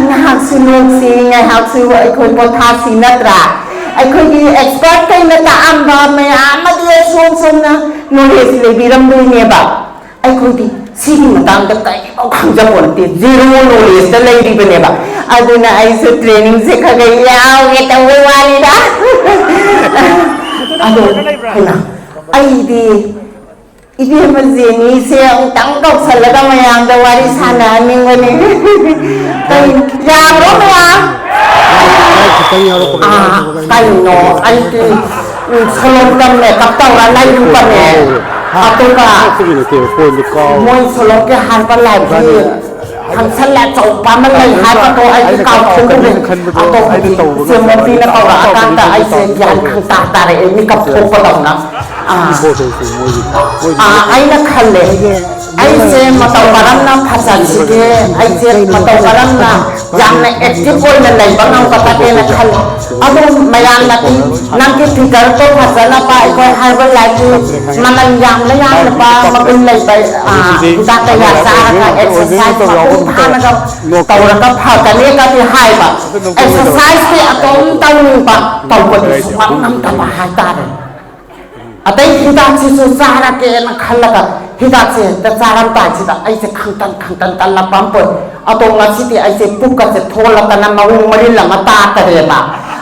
ꯉꯥꯏꯍꯥꯛꯁꯨ ꯅꯣꯛꯁꯤ, ꯉꯥꯏꯍꯥꯛꯁꯨ ꯑꯩꯈꯣꯏ ꯄꯣꯊꯥꯁꯤ ꯅꯠꯇ꯭ꯔꯥ? ꯑꯩꯈꯣꯏꯒꯤ ꯑꯦꯛꯁꯄꯔꯠꯈꯩꯅ ꯇꯥꯛꯑꯝꯕ ꯃꯌꯥꯝ ꯑꯃꯗꯤ ꯑꯁꯣꯝ ꯁꯣꯝꯅ ꯅꯣꯂꯦꯖ ꯂꯩꯕꯤꯔꯝꯗꯣꯏꯅꯦꯕ꯫ ꯑꯩꯈꯣꯏꯗꯤ ꯁꯤꯒꯤ ꯃꯇꯥꯡꯗ ꯀꯔꯤꯐꯥꯎ ꯈꯪꯖꯄꯣꯟꯇꯦ, ꯖꯦꯔꯣ ꯅꯣꯂꯦꯖꯇ ꯂꯩꯔꯤꯕꯅꯦꯕ꯫ ꯑꯗꯨꯅ ꯑꯩꯁꯨ ꯇ꯭ꯔꯦꯅꯤꯡꯁꯦ ꯈꯔ ꯈꯔ ꯌꯥꯎꯒꯦ ꯇꯧꯕꯩ ꯋꯥꯅꯤꯗ꯫ ꯑꯗꯣ ꯍꯩꯃꯥ, ꯑꯩꯗꯤ ꯏꯕꯦꯝꯃ ꯖꯦꯅꯤꯁꯦ ꯑꯃꯨꯛꯇꯪ ꯀꯧꯁꯜꯂꯒ ꯃꯌꯥꯝꯗ ꯋꯥꯔꯤ ꯁꯥꯟꯅꯍꯟꯅꯤꯡꯕꯅꯦ꯫ ꯀꯩ, ꯌꯥꯕ꯭ꯔꯣ ꯃꯌꯥꯝ? ꯑꯥ, ꯀꯩꯅꯣ, ꯑꯩꯗꯤ, ꯎꯝ, ꯁꯣꯂꯣꯝꯇ ꯃꯦꯀꯞ ꯇꯧꯔ ꯂꯩꯔꯨꯕꯅꯦ꯫ ꯑꯗꯨꯒ ꯃꯣꯏ ꯁꯣꯂꯣꯝꯒꯤ ꯍꯥꯏꯕ ꯂꯥꯏꯐꯀꯤ ꯐꯪꯁꯟ ꯑꯆꯧꯕ ꯑꯃ ꯂꯩ ꯍꯥꯏꯕꯗꯣ ꯑꯩꯗꯤ ꯀꯥꯎꯊꯣꯛꯎꯔꯦ꯫ ꯑꯗꯣ ꯍꯧꯖꯤꯛ ꯏꯆꯦ ꯃꯣꯇꯤꯅ ꯀꯧꯔꯛꯑꯀꯥꯟꯗ ꯑꯩꯁꯦ ꯒ꯭ꯌꯥꯟ ꯈꯪꯇꯥ ꯇꯥꯔꯛꯑꯦ, ꯃꯤꯀꯞ ꯊꯣꯛꯄꯗꯧꯅ꯫ ꯑꯥ, ꯑꯥ, ꯑꯩꯅ ꯈꯜꯂꯦ, ꯑꯩꯁꯦ ꯃꯇꯧ ꯀꯔꯝꯅ ꯐꯖꯁꯤꯒꯦ, ꯑꯩꯁꯦ ꯃꯇꯧ ꯀꯔꯝꯅ ꯌꯥꯝꯅ ꯑꯦꯛꯇꯤꯚ ꯑꯣꯏꯅ ꯂꯩꯕ ꯉꯝꯒꯗꯒꯦꯅ ꯈꯜꯂꯦ꯫ ꯑꯗꯣ ꯃꯌꯥꯝꯅꯗꯤ ꯅꯪꯒꯤ ꯐꯤꯒꯔꯗꯣ ꯐꯖꯅꯕ ꯑꯩꯈꯣꯏ ꯍꯥꯏꯕ ꯂꯥꯏꯐꯀꯤ ꯃꯃꯜ ꯌꯥꯝꯅ ꯌꯥꯝꯂꯕ ꯃꯒꯨꯟ ꯂꯩꯕ, ꯑꯥ, ꯍꯤꯗꯥꯛ ꯀꯌꯥ ꯆꯥꯔꯒ ꯑꯦꯛꯁꯔꯁꯥꯏꯁ ꯃꯄꯨꯡ ꯐꯥꯅꯒ ꯇꯧꯔꯒ ꯐꯒꯅꯤꯒꯗꯤ ꯍꯥꯏꯕ, ꯑꯦꯛꯁꯔꯁꯥꯏꯁꯇꯤ ꯑꯗꯨꯝ ꯇꯧꯅꯤꯡꯕ, ꯇꯧꯕꯗꯤ ꯁꯨꯡꯉꯝ ꯉꯝꯗꯕ ꯍꯥꯏꯇꯥꯔꯦ꯫ ꯑꯇꯩ ꯍꯤꯗꯥꯛꯁꯤꯁꯨ ꯆꯥꯔꯒꯦꯅ ꯈꯜꯂꯒ ꯍꯤꯗꯥꯛꯁꯦ ꯍꯦꯛꯇ ꯆꯥꯔꯝꯗꯥꯏꯁꯤꯗ ꯑꯩꯁꯦ ꯈꯪꯇꯟ ꯈꯪꯇꯟ ꯇꯜꯂꯛꯄ ꯑꯃ ꯄꯣꯛꯑꯦ꯫ ꯑꯗꯣ ꯉꯁꯤꯗꯤ ꯑꯩꯁꯦ ꯄꯨꯛꯀꯁꯦ ꯊꯣꯛꯂꯛꯇꯅ ꯃꯑꯣꯡ ꯃꯔꯤꯜ ꯑꯃ ꯇꯥꯗꯔꯦꯕ꯫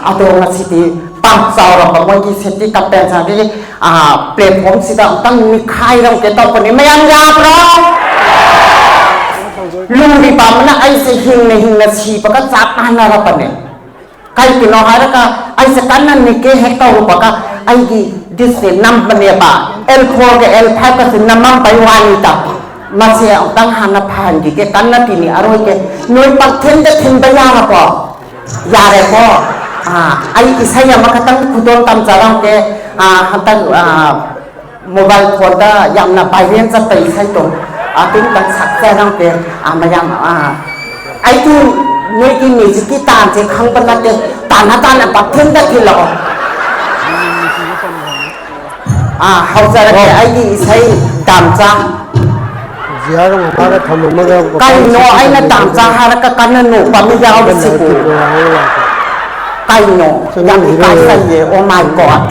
ꯑꯗꯣ ꯉꯁꯤꯗꯤ ꯄꯥꯛ ꯆꯥꯎꯔꯕ ꯃꯣꯏꯒꯤ ꯁꯦꯞꯇꯤ ꯀꯝꯄꯦꯟꯁꯟꯒꯤ, ꯑꯥ, ꯄ꯭ꯂꯦꯠꯐꯣꯝꯁꯤꯗ ꯑꯃꯨꯛꯇꯪ ꯅꯤꯈꯥꯏꯔꯝꯒꯦ ꯇꯧꯕꯅꯤ꯫ ꯃꯌꯥꯝ ꯌꯥꯕ꯭ꯔꯣ? ꯂꯨꯔꯤꯕ ꯑꯃꯅ ꯑꯩꯁꯦ ꯍꯤꯡꯅ ꯍꯤꯡꯅ ꯁꯤꯕꯒ ꯆꯞ ꯃꯥꯟꯅꯔꯕꯅꯦ꯫ ꯀꯩꯒꯤꯅꯣ ꯍꯥꯏꯔꯒ ꯑꯩꯁꯦ ꯀꯟꯅ ꯅꯤꯛꯀꯦ ꯍꯦꯛ ꯇꯧꯔꯨꯕꯒ ꯑꯩꯒꯤ ꯁꯤ ꯅꯝꯕꯅꯦꯕ꯫ ꯑꯦꯜ ꯐꯣꯔꯒ ꯑꯦꯜ ꯐꯥꯏꯚꯀꯁꯦ ꯅꯝꯃꯝꯕꯩ ꯋꯥꯅꯤꯗ꯫ ꯃꯁꯦ ꯑꯃꯨꯛꯇꯪ ꯍꯥꯟꯅ ꯐꯍꯟꯈꯤꯒꯦ, ꯀꯟꯅ ꯇꯤꯅꯤ ꯑꯔꯣꯏꯒꯦ꯫ ꯅꯣꯏ ꯄꯪꯊꯤꯟꯗ ꯊꯤꯟꯕ ꯌꯥꯔꯕꯣ? ꯌꯥꯔꯦꯀꯣ? ꯑꯥ, ꯑꯩ ꯏꯁꯩ ꯑꯃꯈꯛꯇꯪ ꯈꯨꯗꯣꯜ ꯇꯝꯖꯔꯝꯒꯦ꯫ ꯑꯥ, ꯍꯟꯗꯛ, ꯑꯥ, ꯃꯣꯕꯥꯏꯜ ꯐꯣꯟꯗ ꯌꯥꯝꯅ ꯚꯥꯏꯔꯦꯜ ꯆꯠꯄ ꯏꯁꯩꯗꯣ ꯑꯗꯨꯝꯇꯪ ꯁꯛꯆꯔꯝꯒꯦ꯫ ꯑꯥ, ꯃꯌꯥꯝ, ꯑꯥ, ꯑꯩꯗꯤ ꯅꯣꯏꯒꯤ ꯃ꯭ꯌꯨꯖꯤꯛꯀꯤ ꯇꯥꯟꯁꯦ ꯈꯪꯕ ꯅꯠꯇꯦ꯫ ꯇꯥꯟꯅ ꯇꯥꯟꯅ ꯄꯪꯊꯤꯟꯗ ꯊꯤꯜꯂꯛꯑꯣ꯫ ꯑꯥ, ꯍꯧꯖꯔꯛꯀꯦ ꯑꯣ꯫ ꯑꯩꯒꯤ ꯏꯁꯩ ꯗꯥꯝꯆꯥ꯫ ꯖꯤꯌꯥꯒ ꯃꯃꯥꯒ ꯊꯝꯃꯝꯃꯒ ꯀꯩꯅꯣ ꯑꯩꯅ ꯗꯥꯝꯆꯥ ꯍꯥꯏꯔꯒ ꯀꯟꯅ ꯅꯣꯛꯄ ꯑꯃ ꯌꯥꯎꯔꯤꯁꯤꯕꯨ? ꯀꯩꯅꯣ? ꯌꯥꯝ ꯏꯀꯥꯏꯖꯩꯌꯦ, oh my God꯫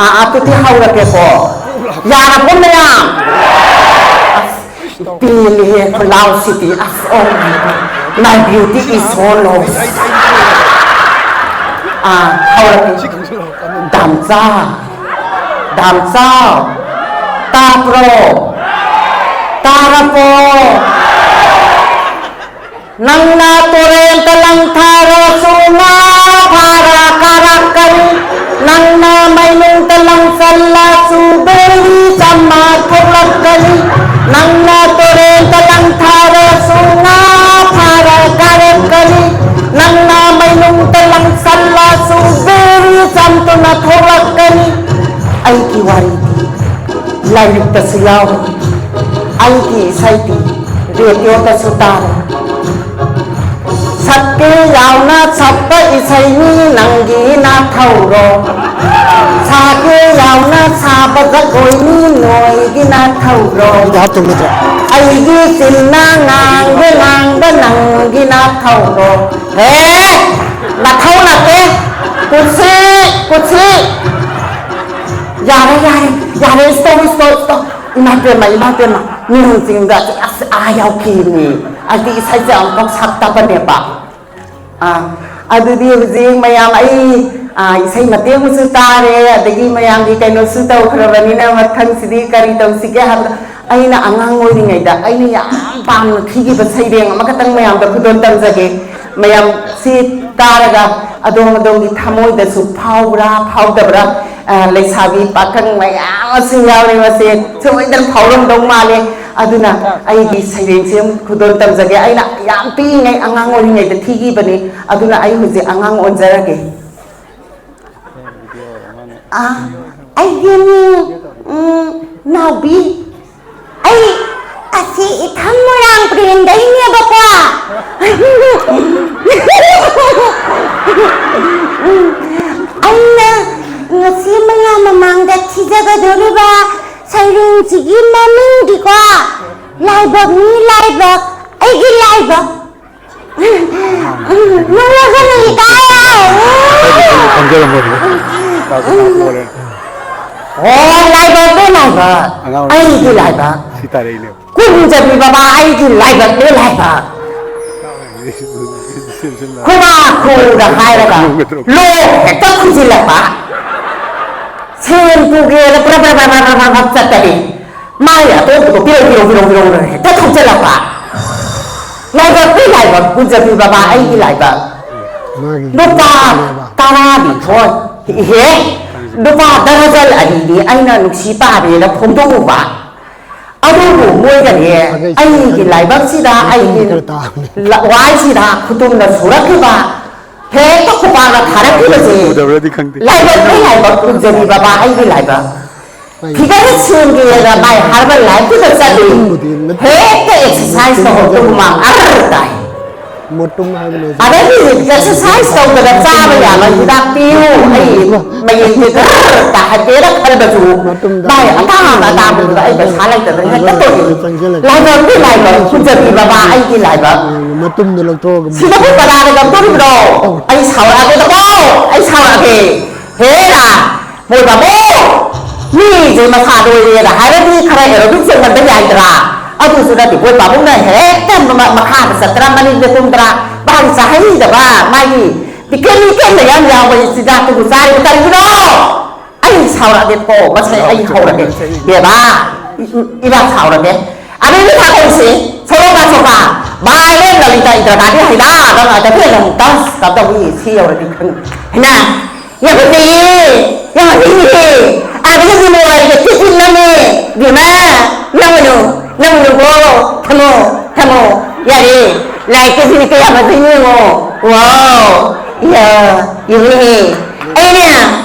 ꯑꯥ, ꯑꯗꯨꯗꯤ ꯍꯧꯔꯒꯦꯀꯣ꯫ ꯌꯥꯔꯕꯣ ꯃꯌꯥꯝ? ꯑꯁ, ꯄꯦꯜꯂꯦꯍꯦ, ꯈꯨꯂꯥꯎꯁꯤꯗꯤ꯫ ꯑꯁ, oh my God, my beauty is so lost꯫ ꯑꯥ, ꯍꯧꯔꯒꯦ꯫ ꯗꯥꯝꯆꯥ, ꯗꯥꯝꯆꯥ, ꯇꯥꯕ꯭ꯔꯣ? ꯇꯥꯔꯕꯣ? ꯅꯪꯅ ꯇꯨꯔꯦꯜꯗ ꯂꯪꯊꯔꯁꯨ ꯉꯥ ꯐꯥꯔ ꯀꯥꯔꯛꯀꯅꯤ꯫ ꯅꯪꯅ ꯃꯩꯅꯨꯡꯗ ꯂꯪꯁꯜꯂꯁꯨ ꯕꯦꯂꯤ ꯆꯝꯃ ꯊꯣꯛꯂꯛꯀꯅꯤ꯫ ꯅꯪꯅ ꯇꯨꯔꯦꯜꯗ ꯂꯪꯊꯔꯁꯨ ꯉꯥ ꯐꯥꯔ ꯀꯥꯔꯛꯀꯅꯤ꯫ ꯅꯪꯅ ꯃꯩꯅꯨꯡꯗ ꯂꯪꯁꯜꯂꯁꯨ ꯕꯦꯂꯤ ꯆꯝꯗꯨꯅ ꯊꯣꯛꯂꯛꯀꯅꯤ꯫ ꯑꯩꯒꯤ ꯋꯥꯔꯤꯗꯤ ꯂꯥꯏꯔꯤꯛꯇꯁꯨ ꯌꯥꯎꯔꯤ꯫ ꯑꯩꯒꯤ ꯏꯁꯩꯗꯤ ꯔꯦꯗꯤꯑꯣꯗꯁꯨ ꯇꯥꯔꯦ꯫ ꯁꯛꯀꯦ ꯌꯥꯎꯅ ꯁꯛꯄ ꯏꯁꯩꯅꯤ ꯅꯪꯒꯤ ꯅꯥꯊꯧꯔꯣ꯫ ꯁꯥꯒꯦ ꯌꯥꯎꯅ ꯁꯥꯕ ꯖꯒꯣꯏꯅꯤ ꯅꯣꯏꯒꯤ ꯅꯥꯊꯧꯔꯣ꯫ ꯑꯗꯨꯗꯤ ꯍꯥꯞꯇꯧ ꯅꯠꯇ꯭ꯔꯣ? ꯑꯩꯒꯤ ꯆꯤꯟꯅ ꯉꯥꯡꯕ ꯉꯥꯡꯕ ꯅꯪꯒꯤ ꯅꯥꯊꯧꯔꯣ꯫ ꯍꯦ! ꯅꯥꯊꯧ ꯅꯠꯇꯦ꯫ ꯀꯨꯠꯁꯤ! ꯀꯨꯠꯁꯤ! ꯌꯥꯔꯦ, ꯌꯥꯔꯦ, ꯌꯥꯔꯦ, stop, stop, stop꯫ ꯏꯃꯥ ꯄꯦꯝꯃ, ꯏꯃꯥ ꯄꯦꯝꯃ, ꯃꯤꯍꯨꯟ ꯆꯤꯡꯗ ꯑꯁ ꯑꯥ ꯌꯧꯈꯤꯕꯅꯤ꯫ ꯑꯩꯗꯤ ꯏꯁꯩꯁꯦ ꯑꯃꯨꯛꯐꯥꯎ ꯁꯛꯇꯕꯅꯦꯕ꯫ ꯑꯥ, ꯑꯗꯨꯗꯤ ꯍꯧꯖꯤꯛ ꯃꯌꯥꯝ ꯑꯩ, ꯑꯥ, ꯏꯁꯩ ꯃꯇꯦꯛ ꯑꯃꯁꯨ ꯇꯥꯔꯦ, ꯑꯗꯒꯤ ꯃꯌꯥꯝꯒꯤ ꯀꯩꯅꯣꯁꯨ ꯇꯧꯈ꯭ꯔꯕꯅꯤꯅ ꯃꯊꯪꯁꯤꯗꯤ ꯀꯔꯤ ꯇꯧꯁꯤꯒꯦ ꯍꯥꯏꯕꯗ, ꯑꯩꯅ ꯑꯉꯥꯡ ꯑꯣꯏꯔꯤꯉꯩꯗ ꯑꯩꯅ ꯌꯥꯝ ꯄꯥꯝꯅ ꯊꯤꯈꯤꯕ ꯁꯩꯔꯦꯡ ꯑꯃꯈꯛꯇꯪ ꯃꯌꯥꯝꯗ ꯈꯨꯗꯣꯜ ꯇꯝꯖꯒꯦ꯫ ꯃꯌꯥꯝ ꯁꯤ ꯇꯥꯔꯒ ꯑꯗꯣꯝ ꯑꯗꯣꯝꯒꯤ ꯊꯃꯣꯏꯗꯁꯨ ꯐꯥꯎꯕ꯭ꯔꯥ ꯐꯥꯎꯗꯕ꯭ꯔꯥ? ꯑ, ꯂꯩꯁꯥꯕꯤ ꯄꯥꯈꯪ ꯃꯌꯥꯝ ꯑꯃꯁꯨ ꯌꯥꯎꯔꯦ, ꯃꯁꯦ ꯁꯣꯏꯗꯅ ꯐꯥꯎꯔꯝꯗꯧ ꯃꯥꯜꯂꯦ꯫ ꯑꯗꯨꯅ ꯑꯩꯒꯤ ꯁꯩꯔꯦꯡꯁꯦ ꯑꯃꯨꯛ ꯈꯨꯗꯣꯜ ꯇꯝꯖꯒꯦ꯫ ꯑꯩꯅ ꯌꯥꯝ ꯄꯤꯛꯏꯉꯩ, ꯑꯉꯥꯡ ꯑꯣꯏꯔꯤꯉꯩꯗ ꯊꯤꯈꯤꯕꯅꯤ꯫ ꯑꯗꯨꯅ ꯑꯩ ꯍꯧꯖꯤꯛ ꯑꯉꯥꯡ ꯑꯣꯟꯖꯔꯒꯦ꯫ ꯑ, ꯑꯩꯒꯤ ꯃꯤꯡ, ꯎꯝ, ꯅꯥꯎꯕꯤ꯫ ꯑꯩ ꯑꯁꯤ ꯏꯊꯝ ꯃꯣꯏꯔꯥꯡ ꯄꯔꯦꯡꯗꯩꯅꯦꯕꯀꯣ꯫ ꯑꯩꯅ ꯉꯁꯤ ꯃꯌꯥꯝ ꯃꯃꯥꯡꯗ ꯊꯤꯖꯒꯗꯧꯔꯤꯕ ꯁꯩꯔꯦꯡꯁꯤꯒꯤ ꯃꯃꯤꯡꯗꯤꯀꯣ, ꯂꯥꯏꯕꯛꯅꯤ ꯂꯥꯏꯕꯛ, ꯑꯩꯒꯤ ꯂꯥꯏꯕꯛ꯫ ꯅꯣꯛꯂꯛꯀꯅꯨ, ꯏꯀꯥꯏꯌꯦ꯫ ꯈꯪꯖꯔꯝꯃꯣꯏ꯫ ꯑꯣ, ꯂꯥꯏꯕꯛꯅꯦ ꯂꯥꯏꯕꯛ꯫ ꯑꯉꯥꯡ ꯑꯣꯏꯔꯤꯉꯩ ꯑꯩꯒꯤ ꯂꯥꯏꯕꯛ꯫ ꯁꯤ ꯇꯥꯔꯛꯏꯅꯦ꯫ ꯀꯨꯟꯖꯕꯤ ꯕꯕꯥ, ꯑꯩꯒꯤ ꯂꯥꯏꯕꯛꯅꯦ ꯂꯥꯏꯕꯛ꯫ ꯈꯨꯕꯥ ꯈꯨꯗ ꯍꯥꯏꯔꯒ ꯂꯣꯛ ꯍꯦꯛꯇ ꯈꯨꯖꯤꯜꯂꯛꯄ꯫ ꯁꯦꯟ ꯄꯨꯒꯦꯅ ꯄ꯭ꯔ ꯄ꯭ꯔ ꯄ꯭ꯔ ꯄ꯭ꯔ ꯄ꯭ꯔ ꯄ꯭ꯔ ꯆꯠꯄꯅꯤ꯫ ꯃꯥꯒꯤ ꯑꯇꯣꯞꯄꯗꯣ ꯄꯤꯔꯧ, ꯄꯤꯔꯧ, ꯄꯤꯔꯧ, ꯄꯤꯔꯧ ꯍꯦꯛꯇ ꯊꯣꯛꯆꯜꯂꯛꯄ꯫ ꯂꯥꯏꯕꯛꯇꯤ ꯂꯥꯏꯕꯛ, ꯀꯨꯟꯖꯕꯤ ꯕꯕꯥ, ꯑꯩꯒꯤ ꯂꯥꯏꯕꯛ꯫ ꯃꯥꯒꯤ ꯂꯨꯄꯥ ꯇꯔꯥꯅꯤꯊꯣꯏ, ꯏꯍꯦ, ꯂꯨꯄꯥ ꯗꯔꯖꯟ ꯑꯅꯤꯗꯤ ꯑꯩꯅ ꯅꯨꯡꯁꯤ ꯄꯥꯝꯃꯦꯅ ꯐꯣꯡꯗꯣꯛꯎꯕ꯫ ꯑꯗꯨꯕꯨ ꯃꯣꯏꯅꯅꯦ, ꯑꯩꯒꯤ ꯂꯥꯏꯕꯛꯁꯤꯗ, ꯑꯩꯒꯤ ꯂ-, ꯋꯥꯏꯁꯤꯗ ꯈꯨꯇꯨꯝꯅ ꯁꯨꯔꯛꯈꯤꯕ ꯍꯦꯛꯇ ꯈꯨꯄꯥꯛꯅ ꯊꯥꯔꯛꯈꯤꯕꯁꯦ꯫ ꯎꯗꯕ꯭ꯔꯗꯤ ꯈꯪꯗꯦ꯫ ꯂꯥꯏꯕꯛꯅꯤ ꯂꯥꯏꯕꯛ, ꯀꯨꯟꯖꯕꯤ ꯕꯕꯥ, ꯑꯩꯒꯤ ꯂꯥꯏꯕꯛ꯫ ꯐꯤꯒꯔ ꯁꯦꯝꯒꯦꯅ ꯃꯥꯏ ꯍꯥꯔꯕꯔ ꯂꯥꯏꯐꯇꯨꯗ ꯆꯠꯂꯤ꯫ ꯍꯦꯛꯇ ꯑꯦꯛꯁꯔꯁꯥꯏꯁ ꯇꯧꯍꯧꯗ ꯍꯨꯃꯥꯡ ꯑꯔ ꯇꯥꯏ꯫ ꯃꯣꯇꯨꯝ ꯍꯥꯏꯕꯅꯦ꯫ ꯑꯗꯩꯗꯤ ꯑꯦꯛꯁꯔꯁꯥꯏꯁ ꯇꯧꯗꯅ ꯆꯥꯕ ꯌꯥꯕ ꯍꯤꯗꯥꯛ ꯄꯤꯌꯨ, ꯑꯩ ꯃꯌꯦꯡꯁꯦ ꯈꯔ ꯇꯥꯍꯟꯒꯦꯅ ꯈꯟꯕꯁꯨ ꯃꯇꯨꯝꯗ ꯃꯥꯏ ꯑꯇꯥꯡꯕ ꯑꯇꯥꯡꯕꯗꯨꯗ ꯑꯩ ꯄꯩꯁꯥ ꯂꯩꯇꯗꯅ ꯍꯦꯛꯇ ꯇꯣꯛꯏ꯫ ꯆꯪꯁꯤꯜꯂꯛꯑꯦ꯫ ꯂꯥꯏꯕꯛꯀꯤ ꯂꯥꯏꯕꯛ, ꯀꯨꯟꯖꯕꯤ ꯕꯕꯥ, ꯑꯩꯒꯤ ꯂꯥꯏꯕꯛ꯫ ꯃꯇꯨꯝꯗꯣ ꯂꯧꯊꯣꯛꯑꯒ ꯁꯤꯗꯕꯨ ꯀꯅꯥꯅ ꯉꯝꯗꯣꯔꯤꯕꯅꯣ? ꯑꯩ ꯁꯥꯎꯔꯛꯑꯒꯦꯗꯀꯣ, ꯑꯩ ꯁꯥꯎꯔꯛꯑꯒꯦ꯫ ꯍꯦꯔꯥ, ꯃꯣꯏ ꯕꯥꯕꯨ, ꯃꯤꯁꯦ ꯃꯁꯥ ꯅꯣꯏꯔꯦꯅ ꯍꯥꯏꯔꯗꯤ ꯈꯔ ꯑꯦꯔꯣꯕꯤꯛ ꯆꯣꯡꯍꯟꯕ ꯌꯥꯏꯗ꯭ꯔꯥ? ꯑꯗꯨꯁꯨ ꯅꯠꯇꯦ, ꯃꯣꯏ ꯄꯥꯕꯨꯡꯅ ꯍꯦꯛꯇ ꯃ-, ꯃꯈꯥꯗ ꯆꯠꯇ꯭ꯔꯥ, ꯃꯅꯤꯡꯗ ꯇꯨꯝꯗ꯭ꯔꯥ, ꯃꯥꯒꯤ ꯆꯥꯍꯩꯗꯕ, ꯃꯥꯒꯤ ꯇꯤꯀꯦꯟ ꯃꯤꯀꯦꯟ ꯃꯌꯥꯝ ꯌꯥꯎꯕ ꯆꯤꯟꯖꯥꯛꯇꯨꯕꯨ ꯆꯥꯔꯤꯕ ꯀꯔꯤꯒꯤꯅꯣ? ꯑꯩ ꯁꯥꯎꯔꯛꯑꯒꯦꯀꯣ, ꯃꯁꯦ ꯑꯩ ꯍꯧꯔꯒꯦ꯫ ꯕꯦꯕꯥ, ꯏ-, ꯏ-, ꯏꯃꯥ ꯁꯥꯎꯔꯒꯦ꯫ ꯑꯗꯩꯗꯤ ꯊꯥꯗꯣꯛꯁꯤ, ꯁꯣꯔꯣꯛꯀ ꯁꯣꯔꯣꯛꯀ, ꯚꯥꯏ, ꯅꯣꯏ ꯂꯂꯤꯇ ꯏꯟꯗ꯭ꯔ ꯇꯥꯗꯦ ꯍꯥꯏꯗ, ꯅꯪ ꯑꯗ ꯐꯦꯟ ꯑꯃꯨꯛ ꯇꯧ, ꯇꯧ ꯇꯧꯏ, ꯁꯤ ꯌꯧꯔꯗꯤ ꯈꯪꯉꯤ꯫ ꯍꯩꯅ, ꯌꯥꯝ ꯐꯖꯩꯌꯦ, ꯌꯥꯝ ꯐꯖꯩꯌꯦ꯫ ꯑꯗꯒꯤ ꯁꯤ ꯃꯣꯕꯥꯏꯜꯒ ꯊꯤꯠ ꯊꯤꯠ ꯅꯝꯃꯦ, ꯕꯦꯝꯃ, ꯅꯝꯒꯅꯨ, ꯅꯝꯒꯅꯨꯀꯣ, ꯊꯝꯃꯣ, ꯊꯝꯃꯣ, ꯌꯥꯔꯦ꯫ ꯂꯥꯏꯔꯤꯛꯀꯁꯤꯗꯤ ꯀꯌꯥ ꯐꯖꯩ ꯌꯦꯡꯉꯣ꯫ ꯋꯥꯎ, ꯏꯌꯥ, ꯌꯦꯡꯉꯨꯅꯦꯍꯦ꯫ ꯑꯩꯅꯦ,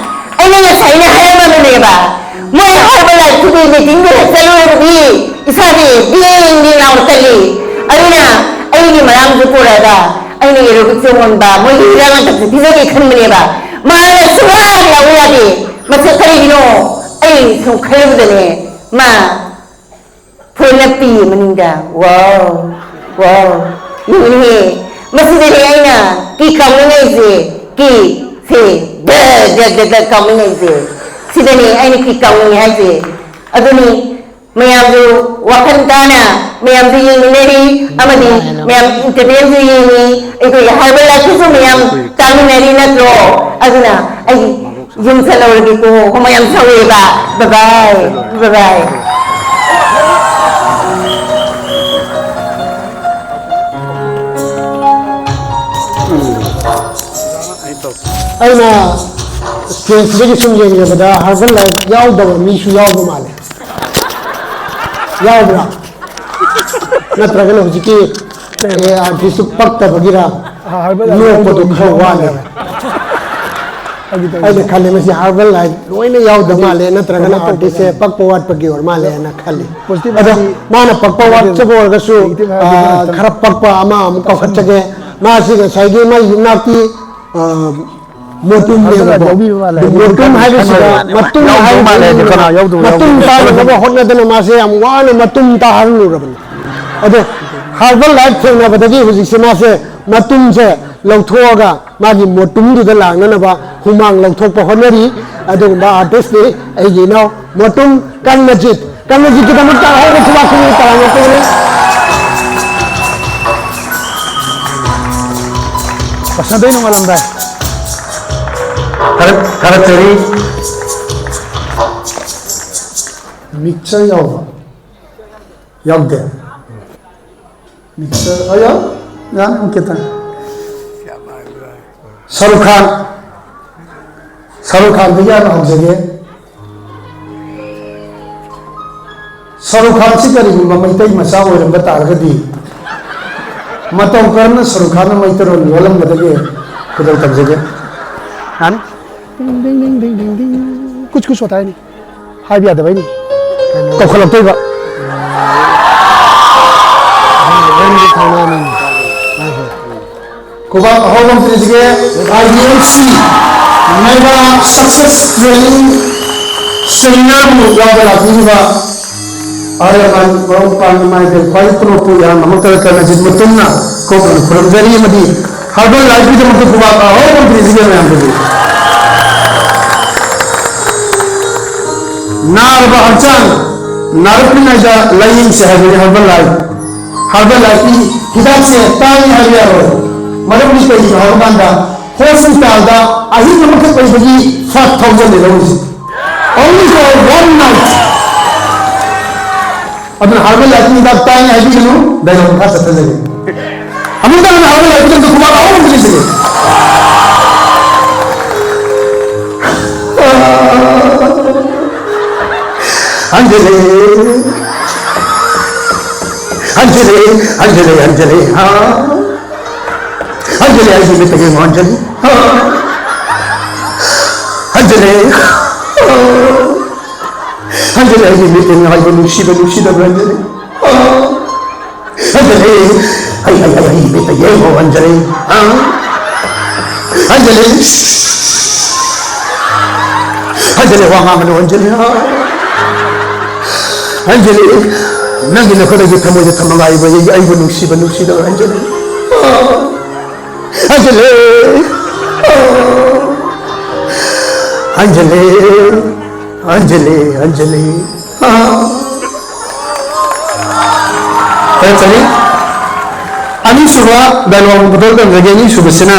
ꯑꯩꯅ ꯉꯁꯥꯏꯅ ꯍꯥꯏꯔꯝꯃꯕꯅꯦꯕ, ꯃꯣꯏ ꯍꯥꯏꯕ ꯂꯥꯏꯔꯤꯛꯇꯨꯗꯤ ꯃꯤꯇꯤꯡꯗꯨꯗ ꯆꯠꯂꯨꯔꯕꯗꯤ ꯏꯁꯥꯁꯦ ꯕꯦꯡ ꯕꯦꯡ ꯂꯥꯎꯅ ꯆꯠꯂꯤ꯫ ꯑꯗꯨꯅ ꯑꯩꯒꯤ ꯃꯔꯥꯡꯁꯨ ꯄꯨꯔꯛꯑꯒ ꯑꯩꯅ ꯑꯦꯔꯣꯕꯤꯛ ꯆꯣꯡꯍꯟꯕ, ꯃꯣꯏꯒꯤ ꯍꯤꯗꯥꯛ ꯂꯥꯡꯊꯛꯁꯦ ꯄꯤꯖꯒꯦ ꯈꯟꯕꯅꯦꯕ꯫ ꯃꯥꯅ ꯁꯨꯡꯌꯥ ꯌꯥꯎꯕ ꯌꯥꯗꯦ꯫ ꯃꯁꯤ ꯀꯔꯤꯒꯤꯅꯣ? ꯑꯩ ꯁꯨꯝ ꯈꯜꯂꯨꯕꯗꯅꯦ, ꯃꯥ ꯐꯣꯟ ꯅꯞꯄꯤ ꯃꯅꯤꯡꯗ꯫ ꯋꯥꯎ, ꯋꯥꯎ, ꯌꯦꯡꯉꯨꯅꯦꯍꯦ꯫ ꯃꯁꯤꯗꯅꯦ ꯑꯩꯅ ꯀꯤ ꯀꯥꯎꯅꯤꯡꯉꯩꯁꯦ, ꯀꯤ ꯁꯦ ꯗ, ꯗ, ꯗ, ꯗ ꯀꯥꯎꯅꯤꯡꯉꯩꯁꯦ꯫ ꯁꯤꯗꯅꯦ ꯑꯩꯅ ꯀꯤ ꯀꯥꯎꯅꯤꯡꯉꯦ ꯍꯥꯏꯁꯦ꯫ ꯑꯗꯨꯅꯤ ꯃꯌꯥꯝꯁꯨ ꯋꯥꯈꯜ ꯇꯥꯅ ꯃꯌꯥꯝꯁꯨ ꯌꯦꯡꯃꯤꯟꯅꯔꯤ, ꯑꯃꯗꯤ ꯃꯌꯥꯝ ꯏꯟꯇꯔꯇꯦꯟꯁꯨ ꯌꯦꯡꯉꯤ, ꯑꯩꯈꯣꯏꯒꯤ ꯍꯥꯏꯕ ꯂꯥꯏꯐꯇꯁꯨ ꯃꯌꯥꯝ ꯇꯥꯃꯤꯟꯅꯔꯤ ꯅꯠꯇ꯭ꯔꯣ? ꯑꯗꯨꯅ ꯑꯩ ꯌꯨꯝ ꯆꯠꯍꯧꯔꯒꯦꯀꯣ, ꯍꯨꯃꯥꯡ ꯌꯥꯝ ꯁꯧꯋꯦꯕ꯫ ꯕꯥꯏ ꯕꯥꯏ, ꯕꯥꯏ ꯕꯥꯏ꯫ ꯑꯩꯅ ꯁ꯭ꯇꯦꯖꯁꯤꯗꯒꯤ ꯁꯨꯝ ꯌꯦꯡꯖꯕꯗ ꯍꯥꯔꯕꯔ ꯂꯥꯏꯐ ꯌꯥꯎꯗꯕ ꯃꯤꯁꯨ ꯌꯥꯎꯕ ꯃꯥꯜꯂꯦ꯫ ꯌꯥꯎꯕ꯭ꯔꯥ? ꯅꯠꯇ꯭ꯔꯒꯅ ꯍꯧꯖꯤꯛꯀꯤ ꯑꯥꯔꯇꯤꯁꯇꯨ ꯄꯛꯇꯕꯒꯤꯔ? ꯅꯣꯛꯄꯗꯨ ꯈꯔ ꯋꯥꯠꯂꯦ꯫ ꯑꯩꯅ ꯈꯜꯂꯦ, ꯃꯁꯤ ꯍꯥꯔꯕꯔ ꯂꯥꯏꯐ ꯂꯣꯏꯅ ꯌꯥꯎꯗ ꯃꯥꯜꯂꯦ, ꯅꯠꯇ꯭ꯔꯒꯅ ꯑꯥꯔꯇꯤꯁꯁꯦ ꯄꯛꯄ ꯋꯥꯠꯄꯒꯤ ꯑꯣꯏꯔ ꯃꯥꯜꯂꯦꯅ ꯈꯜꯂꯤ꯫ ꯑꯗꯣ ꯃꯥꯅ ꯄꯛꯄ ꯋꯥꯠꯆꯕ ꯑꯣꯏꯔꯒꯁꯨ, ꯑ, ꯈꯔ ꯄꯛꯄ ꯑꯃ ꯑꯃꯨꯛ ꯀꯧꯈꯠꯆꯒꯦ꯫ ꯃꯥꯁꯤ ꯉꯁꯥꯏꯒꯤ ꯃꯥꯒꯤ ꯏꯅꯥꯛꯇꯤ, ꯑ, ꯃꯣꯇꯨꯝꯅꯦꯕꯀꯣ꯫ ꯃꯣꯇꯨꯝ ꯍꯥꯏꯕꯁꯤꯗ ꯃꯇꯨꯝ ꯍꯥꯏꯕꯁꯤ ꯃꯇꯨꯝ ꯇꯥꯅꯅꯕ ꯍꯣꯠꯅꯗꯅ ꯃꯥꯁꯦ ꯌꯥꯝ ꯋꯥꯅ ꯃꯇꯨꯝ ꯇꯥꯍꯜꯂꯨꯔꯕꯅꯤ꯫ ꯑꯗꯣ ꯍꯥꯔꯕꯔ ꯂꯥꯏꯐ ꯊꯦꯡꯅꯕꯗꯒꯤ ꯍꯧꯖꯤꯛꯁꯦ ꯃꯥꯁꯦ ꯃꯇꯨꯝꯁꯦ ꯂꯧꯊꯣꯛꯑꯒ ꯃꯥꯒꯤ ꯃꯣꯇꯨꯝꯗꯨꯗ ꯂꯥꯛꯅꯅꯕ ꯍꯨꯃꯥꯡ ꯂꯧꯊꯣꯛꯄ ꯍꯣꯠꯅꯔꯤ꯫ ꯑꯗꯨꯒꯨꯝꯕ ꯑꯥꯔꯇꯤꯁꯅꯤ ꯑꯩꯒꯤ ꯏꯅꯥꯎ ꯃꯣꯇꯨꯝ ꯀꯔꯅꯖꯤꯠ꯫ ꯀꯔꯅꯖꯤꯠꯀꯤꯗꯃꯛꯇ ꯑꯍꯧꯕ ꯈꯨꯕꯥꯛ ꯈꯨꯅꯤꯡ ꯇꯔꯥꯝꯅ ꯇꯧꯔꯤ꯫ ꯄꯁꯟꯗꯩ ꯅꯣꯡꯉꯥꯜꯂꯝꯗꯥꯏ꯫ ꯊꯥꯒꯠ-, ꯊꯥꯒꯠꯆꯔꯤ꯫ ꯃꯤꯛꯆꯔ ꯌꯥꯎꯕ꯫ ꯌꯥꯎꯗꯦ꯫ ꯃꯤꯛꯆꯔ ꯑꯣ ꯌꯥꯎ ꯌꯥꯅꯤ ꯑꯣꯀꯦ ꯇꯥꯏ꯫ ꯁꯔꯨꯛ ꯈꯥꯟ꯫ ꯁꯔꯨꯛ ꯈꯥꯟꯗꯒꯤ ꯍꯥꯟꯅ ꯍꯧꯖꯒꯦ꯫ ꯁꯔꯨꯛ ꯈꯥꯟꯁꯤ ꯀꯔꯤꯒꯨꯝꯕ ꯃꯩꯇꯩ ꯃꯆꯥ ꯑꯣꯏꯔꯝꯕ ꯇꯥꯔꯒꯗꯤ ꯃꯇꯧ ꯀꯔꯝꯅ ꯁꯔꯨꯛ ꯈꯥꯟꯅ ꯃꯩꯇꯩꯂꯣꯟ ꯂꯣꯜꯂꯝꯒꯗꯒꯦ? ꯈꯨꯗꯣꯜ ꯇꯝꯖꯒꯦ꯫ ꯌꯥꯅꯤ? ꯗꯤꯡ ꯗꯤꯡ ꯗꯤꯡ ꯗꯤꯡ ꯗꯤꯡ ꯗꯤꯡ꯫ ꯀꯨꯆ ꯀꯨꯆ ꯍꯣꯇꯥ ꯍꯥꯏꯅꯤ꯫ ꯍꯥꯏꯕ ꯌꯥꯗꯕꯩꯅꯤ꯫ ꯀꯩꯅꯣ? ꯀꯧꯈꯠꯂꯛꯇꯣꯏꯕ꯫ ꯅꯪꯒꯤ ꯊꯧꯅꯥꯅꯤꯅꯦ꯫ ꯈꯨꯕꯥꯛ ꯑꯍꯧꯕ ꯑꯃ ꯄꯤꯖꯒꯦ꯫ I D M C mega success training ꯁꯦꯃꯤꯅꯥꯔꯕꯨ ꯌꯥꯎꯕ ꯂꯥꯛꯄꯤꯔꯤꯕ ꯑꯍꯜ ꯂꯃꯟ, ꯃꯔꯨꯞ ꯃꯄꯥꯡ, ꯏꯃꯥ ꯏꯕꯦꯜ, ꯈ꯭ꯋꯥꯏ ꯇꯣꯂꯣꯞꯄꯨ ꯌꯥꯝꯅꯃꯛꯇ ꯀꯔꯅꯖꯤꯠ ꯃꯇꯨꯝꯅ ꯀꯣꯛꯅ ꯈꯨꯔꯨꯝꯖꯔꯤ ꯑꯃꯗꯤ ꯍꯔꯕꯜ ꯂꯥꯏꯐꯀꯤꯗꯃꯛꯇ ꯈꯨꯕꯥꯛ ꯑꯍꯧꯕ ꯑꯃ ꯄꯤꯖꯒꯦ ꯃꯌꯥꯝꯗꯒꯤ꯫ ꯅꯥꯔꯕ ꯍꯛꯆꯥꯡ ꯅꯥꯔꯛꯇ꯭ꯔꯤꯉꯩꯗ ꯂꯥꯏꯌꯦꯡꯁꯦ ꯍꯥꯏꯕꯅꯤ ꯍꯔꯕꯜ ꯂꯥꯏꯐ꯫ ꯍꯔꯕꯜ ꯂꯥꯏꯐꯀꯤ ꯍꯤꯗꯥꯛꯁꯦ ꯇꯥꯡꯉꯤ ꯍꯥꯏꯕ ꯌꯥꯔꯣꯏ꯫ ꯃꯔꯝꯗꯤ ꯀꯩꯒꯤꯅꯣ ꯍꯥꯏꯕ ꯀꯥꯟꯗ ꯍꯣꯁꯄꯤꯇꯥꯜꯗ ꯑꯍꯤꯡ ꯑꯃꯈꯛ ꯂꯩꯕꯒꯤ ꯐꯥꯏꯚ ꯊꯥꯎꯖꯟ ꯂꯩꯔꯝꯃꯤꯁꯦ꯫ Only for one night. ꯑꯗꯨꯅ ꯍꯔꯕꯜ ꯂꯥꯏꯐꯀꯤ ꯍꯤꯗꯥꯛ ꯇꯥꯡꯉꯤ ꯍꯥꯏꯕꯤꯒꯅꯨ, ꯗꯥꯏꯂꯣꯒ ꯃꯈꯥ ꯆꯠꯊꯖꯒꯦ꯫ ꯑꯃꯨꯛꯇ ꯍꯟꯅ ꯍꯔꯕꯜ ꯂꯥꯏꯐꯀꯤꯗꯃꯛꯇ ꯈꯨꯕꯥꯛ ꯑꯍꯧꯕ ꯑꯃ ꯄꯤꯖꯒꯦ꯫ ꯑꯟꯖꯂꯤ, ꯑꯟꯖꯂꯤ, ꯑꯟꯖꯂꯤ, ꯑꯟꯖꯂꯤ, ꯑꯥ꯫ ꯑꯟꯖꯂꯤ, ꯑꯩꯒꯤ ꯃꯤꯠꯇ ꯌꯦꯡꯉꯣ, ꯑꯟꯖꯂꯤ꯫ ꯑꯥ꯫ ꯑꯟꯖꯂꯤ꯫ ꯑꯥ꯫ ꯑꯟꯖꯂꯤ, ꯑꯩꯒꯤ ꯃꯤꯠ ꯌꯦꯡꯉꯣ, ꯑꯩꯕꯨ ꯅꯨꯡꯁꯤꯕ ꯅꯨꯡꯁꯤꯗꯕ꯭ꯔꯥ, ꯑꯟꯖꯂꯤ? ꯑꯥ꯫ ꯑꯟꯖꯂꯤ, ꯑꯩ, ꯑꯩ, ꯑꯩ, ꯑꯩꯒꯤ ꯃꯤꯠꯇ ꯌꯦꯡꯉꯣ, ꯑꯟꯖꯂꯤ꯫ ꯑꯥ꯫ ꯑꯟꯖꯂꯤ꯫ ꯑꯟꯖꯂꯤ, ꯋꯥ ꯉꯥꯡꯒꯅꯨ, ꯑꯟꯖꯂꯤ꯫ ꯑꯥ꯫ ꯑꯟꯖꯂꯤ, ꯅꯪꯒꯤ ꯅꯈꯨꯠ ꯑꯩꯒꯤ ꯊꯃꯣꯏꯗ ꯊꯝꯃꯒ ꯑꯩꯕꯨ, ꯑꯩꯕꯨ ꯅꯨꯡꯁꯤꯕ ꯅꯨꯡꯁꯤꯗꯕ꯭ꯔꯥ, ꯑꯟꯖꯂꯤ? ꯑꯥ꯫ ꯑꯟꯖꯂꯤ꯫ ꯑꯥ꯫ ꯑꯟꯖꯂꯤ꯫ ꯑꯟꯖꯂꯤ, ꯑꯟꯖꯂꯤ꯫ ꯑꯥ꯫ ꯐꯔꯦ, ꯆꯠꯂꯤ꯫ ꯑꯅꯤꯁꯨꯕ ꯗꯥꯏꯂꯣꯒ ꯄꯨꯊꯣꯛ ꯇꯝꯖꯒꯦ꯫ ꯑꯅꯤꯁꯨꯕꯁꯤꯅ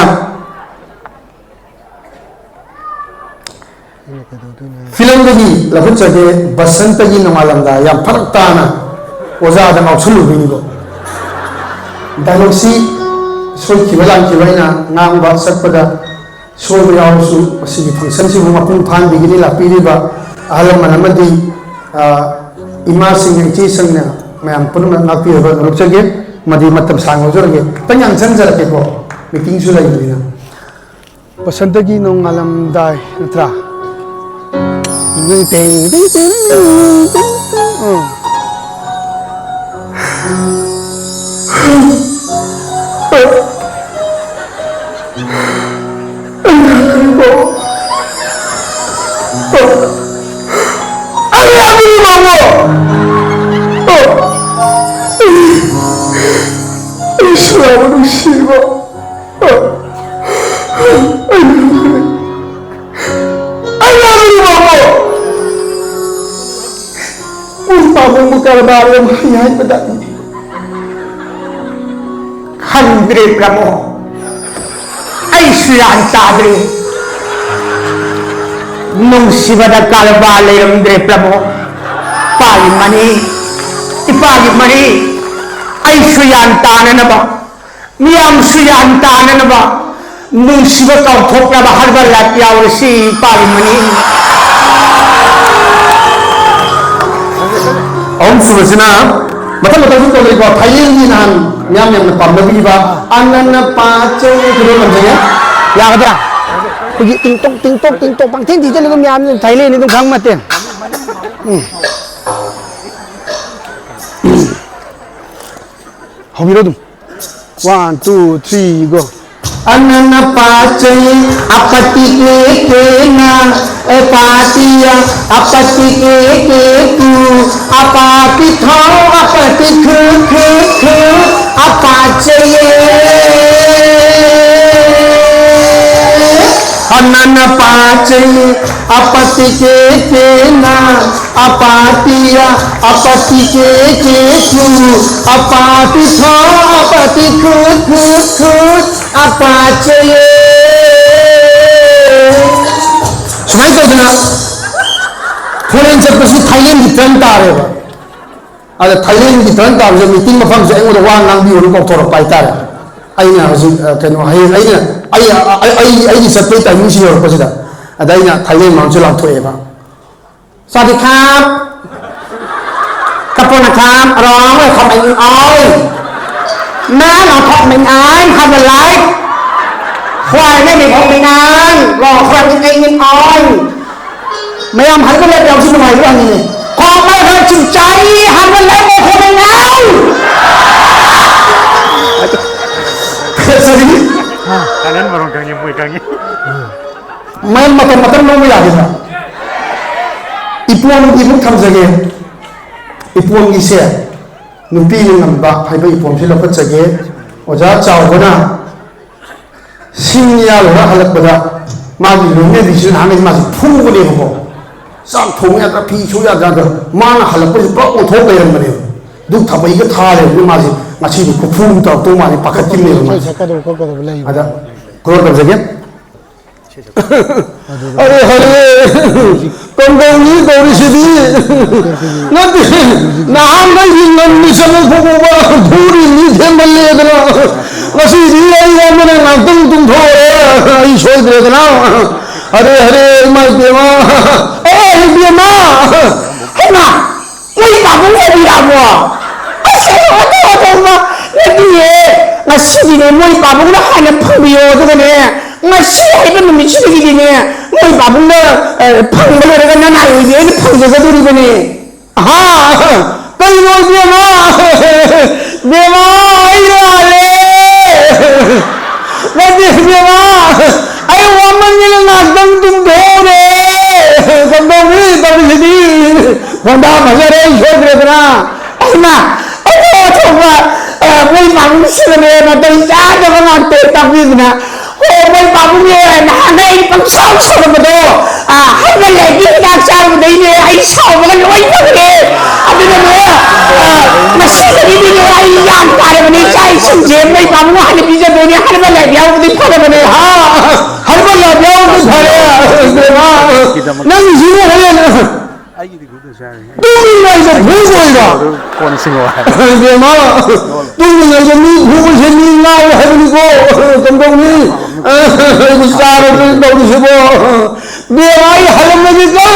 ꯑꯩꯅ ꯀꯩꯗꯧꯗꯣꯏꯅꯣ? ꯐꯤꯂꯝꯗꯒꯤ ꯂꯧꯈꯠꯆꯒꯦ, ꯕꯁꯟꯇꯒꯤ ꯅꯣꯡꯉꯥꯜꯂꯝꯗꯥꯏ꯫ ꯌꯥꯝ ꯐꯔꯛ ꯇꯥꯅ꯫ ꯑꯣꯖꯥꯗ ꯉꯥꯎꯁꯜꯂꯨꯕꯩꯅꯤꯀꯣ꯫ ꯗꯥꯏꯂꯣꯛꯁꯤ ꯁꯣꯏꯈꯤꯕ ꯂꯥꯟꯈꯤꯕ ꯑꯩꯅ ꯉꯥꯡꯕ ꯆꯠꯄꯗ ꯁꯣꯏꯕ ꯌꯥꯎꯔꯁꯨ, ꯃꯁꯤꯒꯤ ꯐꯪꯁꯟꯁꯤꯕꯨ ꯃꯄꯨꯡ ꯐꯥꯍꯟꯕꯤꯒꯅꯤ ꯂꯥꯛꯄꯤꯔꯤꯕ ꯑꯍꯜ ꯂꯃꯟ ꯑꯃꯗꯤ, ꯑ, ꯏꯃꯥꯁꯤꯡꯅ, ꯏꯆꯦꯁꯤꯡꯅ ꯃꯌꯥꯝ ꯄꯨꯝꯅꯃꯛ ꯉꯥꯛꯄꯤꯔꯕ ꯅꯣꯂꯨꯛꯆꯒꯦ꯫ ꯃꯗꯤ ꯃꯇꯝ ꯁꯥꯡꯅ ꯂꯧꯖꯔꯒꯦ꯫ ꯈꯤꯇꯪ ꯌꯥꯝ ꯆꯪꯖꯔꯛꯀꯦꯀꯣ꯫ ꯃꯤꯇꯤꯡꯁꯨ ꯂꯩꯕꯅꯤꯅ꯫ ꯕꯁꯟꯇꯒꯤ ꯅꯣꯡꯉꯥꯜꯂꯝꯗꯥꯏ ꯅꯠꯇ꯭ꯔꯥ? ꯇꯦꯡ, ꯇꯦꯡ, ꯇꯦꯡ, ꯇꯦꯡ, ꯇꯦꯡ꯫ ꯎꯝ꯫ ꯑꯩ ꯌꯥꯝ ꯅꯨꯡꯁꯤꯕ꯫ ꯑꯩ ꯌꯥꯝ ꯅꯨꯡꯁꯤꯕ꯫ ꯄꯨꯡ ꯄꯥꯕꯨꯡꯕꯨ ꯀꯔꯕꯥꯔ ꯑꯃ ꯍꯩ ꯍꯥꯏꯕꯗ ꯈꯪꯗ꯭ꯔꯦ ꯄ꯭ꯔꯃꯣ, ꯑꯩꯁꯨ ꯌꯥꯟ ꯇꯥꯗ꯭ꯔꯦ꯫ ꯅꯨꯡꯁꯤꯕꯗ ꯀꯔꯕꯥꯔ ꯂꯩꯔꯝꯗ꯭ꯔꯦ ꯄ꯭ꯔꯃꯣ꯫ ꯏꯄꯥꯒꯤ ꯃꯅꯤ, ꯏꯄꯥꯒꯤ ꯃꯅꯤ, ꯑꯩꯁꯨ ꯌꯥꯟ ꯇꯥꯅꯅꯕ, ꯃꯤꯌꯥꯝꯁꯨ ꯌꯥꯝ ꯇꯥꯅꯅꯕ ꯅꯨꯡꯁꯤꯕ ꯀꯥꯎꯊꯣꯛꯅꯕ ꯍꯔꯕꯜ ꯂꯥꯏꯐ ꯌꯥꯎꯔꯁꯤ ꯏꯄꯥꯒꯤ ꯃꯅꯤ꯫ ꯑꯍꯨꯝꯁꯨꯕꯁꯤꯅ ꯃꯊꯪ ꯃꯊꯪ ꯁꯨꯝ ꯇꯧꯖꯩꯀꯣ꯫ ꯊꯥꯏꯂꯦꯟꯒꯤ ꯅꯍꯥꯟ ꯃꯤꯌꯥꯝ ꯌꯥꯝꯅ ꯄꯥꯝꯅꯕꯤꯕ ꯑꯅꯟꯅ ꯄꯥꯆꯩ ꯈꯨꯗꯣꯜ ꯂꯝꯖꯩ꯫ ꯌꯥꯒꯗ꯭ꯔꯥ? ꯑꯩꯈꯣꯏꯒꯤ ꯇꯤꯡꯇꯣꯛ ꯇꯤꯡꯇꯣꯛ ꯇꯤꯡꯇꯣꯛ ꯄꯪꯊꯤꯟ ꯊꯤꯟꯖꯤꯜꯂꯒ ꯃꯌꯥꯝꯅ ꯊꯥꯏꯂꯦꯟꯅꯤ ꯑꯗꯨꯝ ꯈꯪ ꯃꯇꯦ꯫ ꯎꯝ꯫ ꯍꯧꯕꯤꯔꯣ ꯑꯗꯨꯝ꯫ One, two, three, go. ꯑꯅꯟꯅ ꯄꯥꯆꯩ ꯑꯄꯇꯤ ꯀꯦ ꯀꯦꯅ ꯑꯦ ꯄꯥꯇꯤꯌ ꯑꯄꯇꯤ ꯀꯦ ꯀꯦ ꯇꯨ ꯑꯄꯥꯇꯤ ꯊꯥꯎ ꯑꯄꯇꯤ ꯈꯨ ꯈꯨ ꯈꯨ ꯑꯄꯥꯆꯩꯌꯦ꯫ ꯑꯅꯟꯅ ꯄꯥꯆꯩ ꯑꯄꯇꯤ ꯀꯦ ꯀꯦꯅ ꯑꯄꯥꯇꯤꯌ ꯑꯄꯇꯤ ꯀꯦ ꯀꯦ ꯇꯨ ꯑꯄꯥꯇꯤ ꯊꯥ ꯑꯄꯇꯤ ꯈꯨ ꯈꯨ ꯈꯨ ꯑꯄꯥꯆꯩꯌꯦ꯫ ꯁꯨꯃꯥꯏꯅ ꯇꯧꯗꯅ ꯐꯣꯔꯦꯟ ꯆꯠꯄꯁꯤ ꯊꯥꯏꯂꯦꯟꯒꯤ ꯇ꯭ꯔꯟ ꯇꯥꯔꯦꯕ꯫ ꯑꯗ ꯊꯥꯏꯂꯦꯟꯒꯤ ꯇꯔꯟ ꯇꯥꯕꯁꯦ ꯃꯤꯇꯤꯡ ꯃꯐꯝꯁꯦ ꯑꯩꯉꯣꯟꯗ ꯋꯥ ꯉꯥꯡꯕꯤꯌꯣꯅ ꯀꯧꯊꯣꯔꯛꯄ ꯍꯥꯏꯇꯥꯔꯦ꯫ ꯑꯩꯅ ꯍꯧꯖꯤꯛ, ꯑ, ꯀꯩꯅꯣ, ꯍꯌꯦꯡ ꯑꯩꯅ, ꯑꯩ, ꯑꯩ, ꯑꯩ, ꯑꯩꯒꯤ ꯆꯠꯄꯒꯤ ꯇꯥꯏꯃꯤꯡꯁꯤ ꯌꯧꯔꯛꯄꯁꯤꯗ, ꯑꯗ ꯑꯩꯅ ꯊꯥꯏꯂꯦꯟ ꯃꯔꯝꯁꯦ ꯂꯥꯎꯊꯣꯛꯑꯦꯕ꯫ สวัสดีครับ กับผมนะครับ ร้องเลย comment อ้อย แม่ร้อง comment อ้อย have a life ควายไม่มี comment อ้อย ร้อง comment อ้อย ไม่ยอมหันไปเลย เดี๋ยวสิ ทำไมเรื่องนี้ ของไม่รักจิตใจ หันมาแล้ว โมโคไม่เอา Kanan marong kang yung kang. ꯃꯌꯥꯝ ꯃꯇꯝ ꯃꯇꯝ ꯂꯧꯕ ꯌꯥꯒꯗ꯭ꯔꯥ? ꯏꯄꯣꯝꯒꯤ ꯑꯃꯨꯛ ꯊꯝꯖꯒꯦ꯫ ꯏꯄꯣꯝꯒꯤꯁꯦ, ꯅꯨꯄꯤꯅ ꯉꯝꯕ ꯍꯥꯏꯕ ꯏꯄꯣꯝꯁꯦ ꯂꯧꯈꯠꯆꯒꯦ꯫ ꯑꯣꯖꯥ ꯆꯥꯎꯕꯅ ꯁꯤꯡ ꯌꯥꯜꯂꯒ ꯍꯜꯂꯛꯄꯗ ꯃꯥꯒꯤ ꯂꯣꯏꯅꯕꯤꯁꯤꯅ ꯅꯍꯥꯟꯒꯩ ꯃꯥꯁꯦ ꯐꯨꯕꯅꯦꯕꯀꯣ꯫ ꯆꯥꯛ ꯊꯣꯡ ꯌꯥꯗ꯭ꯔꯥ, ꯐꯤ ꯁꯨ ꯌꯥꯗ꯭ꯔꯥ, ꯑꯗꯣ ꯃꯥꯅ ꯍꯜꯂꯛꯄꯁꯦ ꯄꯨꯔꯥ ꯑꯣꯟꯊꯣꯛ ꯂꯩꯔꯝꯕꯅꯦꯕ꯫ ꯑꯗꯨ ꯊꯥꯕꯩꯒ ꯊꯥ ꯂꯩꯔꯝꯕꯗ ꯃꯥꯁꯦ ꯉꯁꯤꯗꯤ ꯈꯨꯐꯨ ꯇꯧꯔꯛꯇꯧ ꯃꯥꯜꯂꯦ, ꯄꯥꯈꯠꯈꯤꯕꯅꯦꯕ ꯏꯁꯩ ꯃꯥꯁꯦ꯫ ꯁꯛꯀꯗꯕ ꯈꯣꯠꯀꯗꯕ ꯂꯩꯕ꯫ ꯑꯗ ꯀ꯭ꯂꯣꯖ ꯇꯧꯖꯒꯦ꯫ ꯑꯗꯨꯗ ꯑꯔꯦ ꯍꯔꯦ, ꯍꯧꯖꯤꯛ ꯀꯝꯗꯧꯅꯤ ꯇꯧꯔꯤꯁꯤꯗꯤ? ꯍꯧꯖꯤꯛ ꯅꯠꯇꯦ, ꯍꯧꯖꯤꯛ ꯅꯍꯥꯟꯈꯩꯗꯤ ꯉꯝꯃꯤ ꯆꯪꯉꯛꯄ ꯐꯥꯎꯕ ꯐꯨꯔꯤꯅꯤ ꯊꯦꯝꯃꯜꯂꯦꯗꯅ, ꯉꯁꯤꯗꯤ ꯑꯩ ꯋꯥꯃꯟꯅ ꯉꯥꯛꯇꯪ ꯇꯨꯝꯊꯣꯛꯑꯦ, ꯑꯩ ꯁꯣꯏꯗ꯭ꯔꯦꯗꯅ꯫ ꯑꯔꯦ ꯍꯔꯦ, ꯏꯃꯥ ꯏꯕꯦꯝꯃ, ꯑꯦ ꯏꯕꯦꯝꯃ, ꯍꯩꯃꯥ! ꯃꯣꯏ ꯄꯥꯕꯨꯡ ꯑꯣꯏꯕꯤꯔꯛꯑꯕꯣ? ꯑꯁ, ꯑꯩ ꯋꯥꯈꯜ ꯋꯥꯈꯜ ꯅꯠꯇꯤꯌꯦ꯫ ꯉꯁꯤꯗꯤꯅꯦ, ꯃꯣꯏ ꯄꯥꯕꯨꯡꯅ ꯍꯥꯟꯅ ꯐꯪꯕꯤꯌꯣ, ꯑꯗꯨꯒꯅꯦ, ꯉꯁꯤ ꯍꯥꯏꯕ ꯅꯨꯃꯤꯠꯁꯤꯗꯒꯤꯗꯤꯅꯦ, ꯃꯣꯏ ꯄꯥꯕꯨꯡꯅ, ꯑ, ꯐꯪꯕ ꯂꯣꯏꯔꯒ ꯅꯅꯥꯏ ꯑꯣꯏꯕꯤ ꯑꯩꯅ ꯐꯪꯖꯒꯗꯣꯔꯤꯕꯅꯦ꯫ ꯍꯥ? ꯀꯩꯅꯣ ꯏꯕꯦꯝꯃ? ꯕꯦꯝꯃ, ꯑꯩ ꯂꯥꯜꯂꯦ꯫ ꯅꯠꯇꯦ ꯏꯕꯦꯝꯃ, ꯑꯩ ꯋꯥꯃꯟꯗꯅ ꯉꯥꯛꯇꯪ ꯇꯨꯝꯊꯣꯛꯎꯔꯦ꯫ ꯀꯝꯗꯧꯅꯤ ꯇꯧꯔꯤꯁꯤꯗꯤ? ꯈꯣꯟꯗꯥ ꯐꯖꯔꯦ, ꯑꯩ ꯁꯣꯏꯗ꯭ꯔꯦꯗꯅ꯫ ꯑꯩꯅ, ꯑꯣ, ꯊꯣꯛꯄ, ꯑ, ꯃꯣꯏ ꯄꯥꯕꯨꯡꯁꯤꯅꯅꯦ, ꯅꯥꯇꯩ ꯆꯥꯗꯕ ꯉꯥꯛꯇ ꯇꯥꯛꯄꯤꯗꯅ꯫ ꯑꯣ, ꯃꯣꯏ ꯄꯥꯕꯨꯡꯅꯦ, ꯅꯍꯥꯟꯒꯩ ꯑꯩ ꯄꯪꯁꯥꯎ ꯁꯥꯎꯔꯝꯕꯗꯣ, ꯑ, ꯍꯥꯏꯕ ꯂꯩꯒꯤ ꯍꯤꯗꯥꯛ ꯆꯥꯔꯨꯕꯗꯩꯅꯦ, ꯑꯩ ꯁꯥꯎꯕꯒ ꯂꯣꯏ ꯐꯈ꯭ꯔꯦ꯫ ꯑꯗꯨꯅꯅꯦ, ꯑ, ꯉꯁꯤꯗꯒꯤꯗꯤꯅꯦ, ꯑꯩ ꯌꯥꯝ ꯐꯔꯕꯅꯦ, ꯆꯥꯛ ꯏꯁꯤꯡꯁꯦ ꯃꯣꯏ ꯄꯥꯕꯨꯡ ꯍꯥꯟꯅ ꯄꯤꯖꯗꯣꯏꯅꯦ, ꯍꯥꯏꯕ ꯂꯩ ꯌꯥꯎꯕꯗꯤ ꯐꯔꯕꯅꯦ꯫ ꯍꯥ? ꯍꯥꯏꯕ ꯂꯩ ꯌꯥꯎꯕꯗꯤ ꯐꯔꯦ꯫ ꯅꯪꯒꯤꯁꯤꯕꯨ ꯍꯣꯔꯦꯟ ꯑꯩꯒꯤꯗꯤ ꯈꯨꯠꯇ ꯆꯥꯔꯦ꯫ ꯇꯨꯝꯃꯤꯉꯩꯗ ꯐꯨꯕ ꯀꯣꯟꯅ ꯁꯤꯡꯉꯣ ꯍꯥꯏ꯫ ꯏꯕꯦꯝꯃ, ꯇꯨꯝꯃꯤꯉꯩꯗ ꯃꯤ ꯐꯨꯕꯁꯦ ꯃꯤ ꯉꯥꯎꯋꯦ ꯍꯥꯏꯕꯅꯤꯀꯣ꯫ ꯀꯝꯗꯧꯅꯤ? ꯑꯩꯕꯨ ꯆꯥꯔꯗ꯭ꯔꯦ ꯇꯧꯔꯤꯁꯤꯕꯣ꯫ ꯏꯕꯦꯝꯃ, ꯑꯩ ꯍꯜꯂꯝꯃꯒꯦꯀꯣ꯫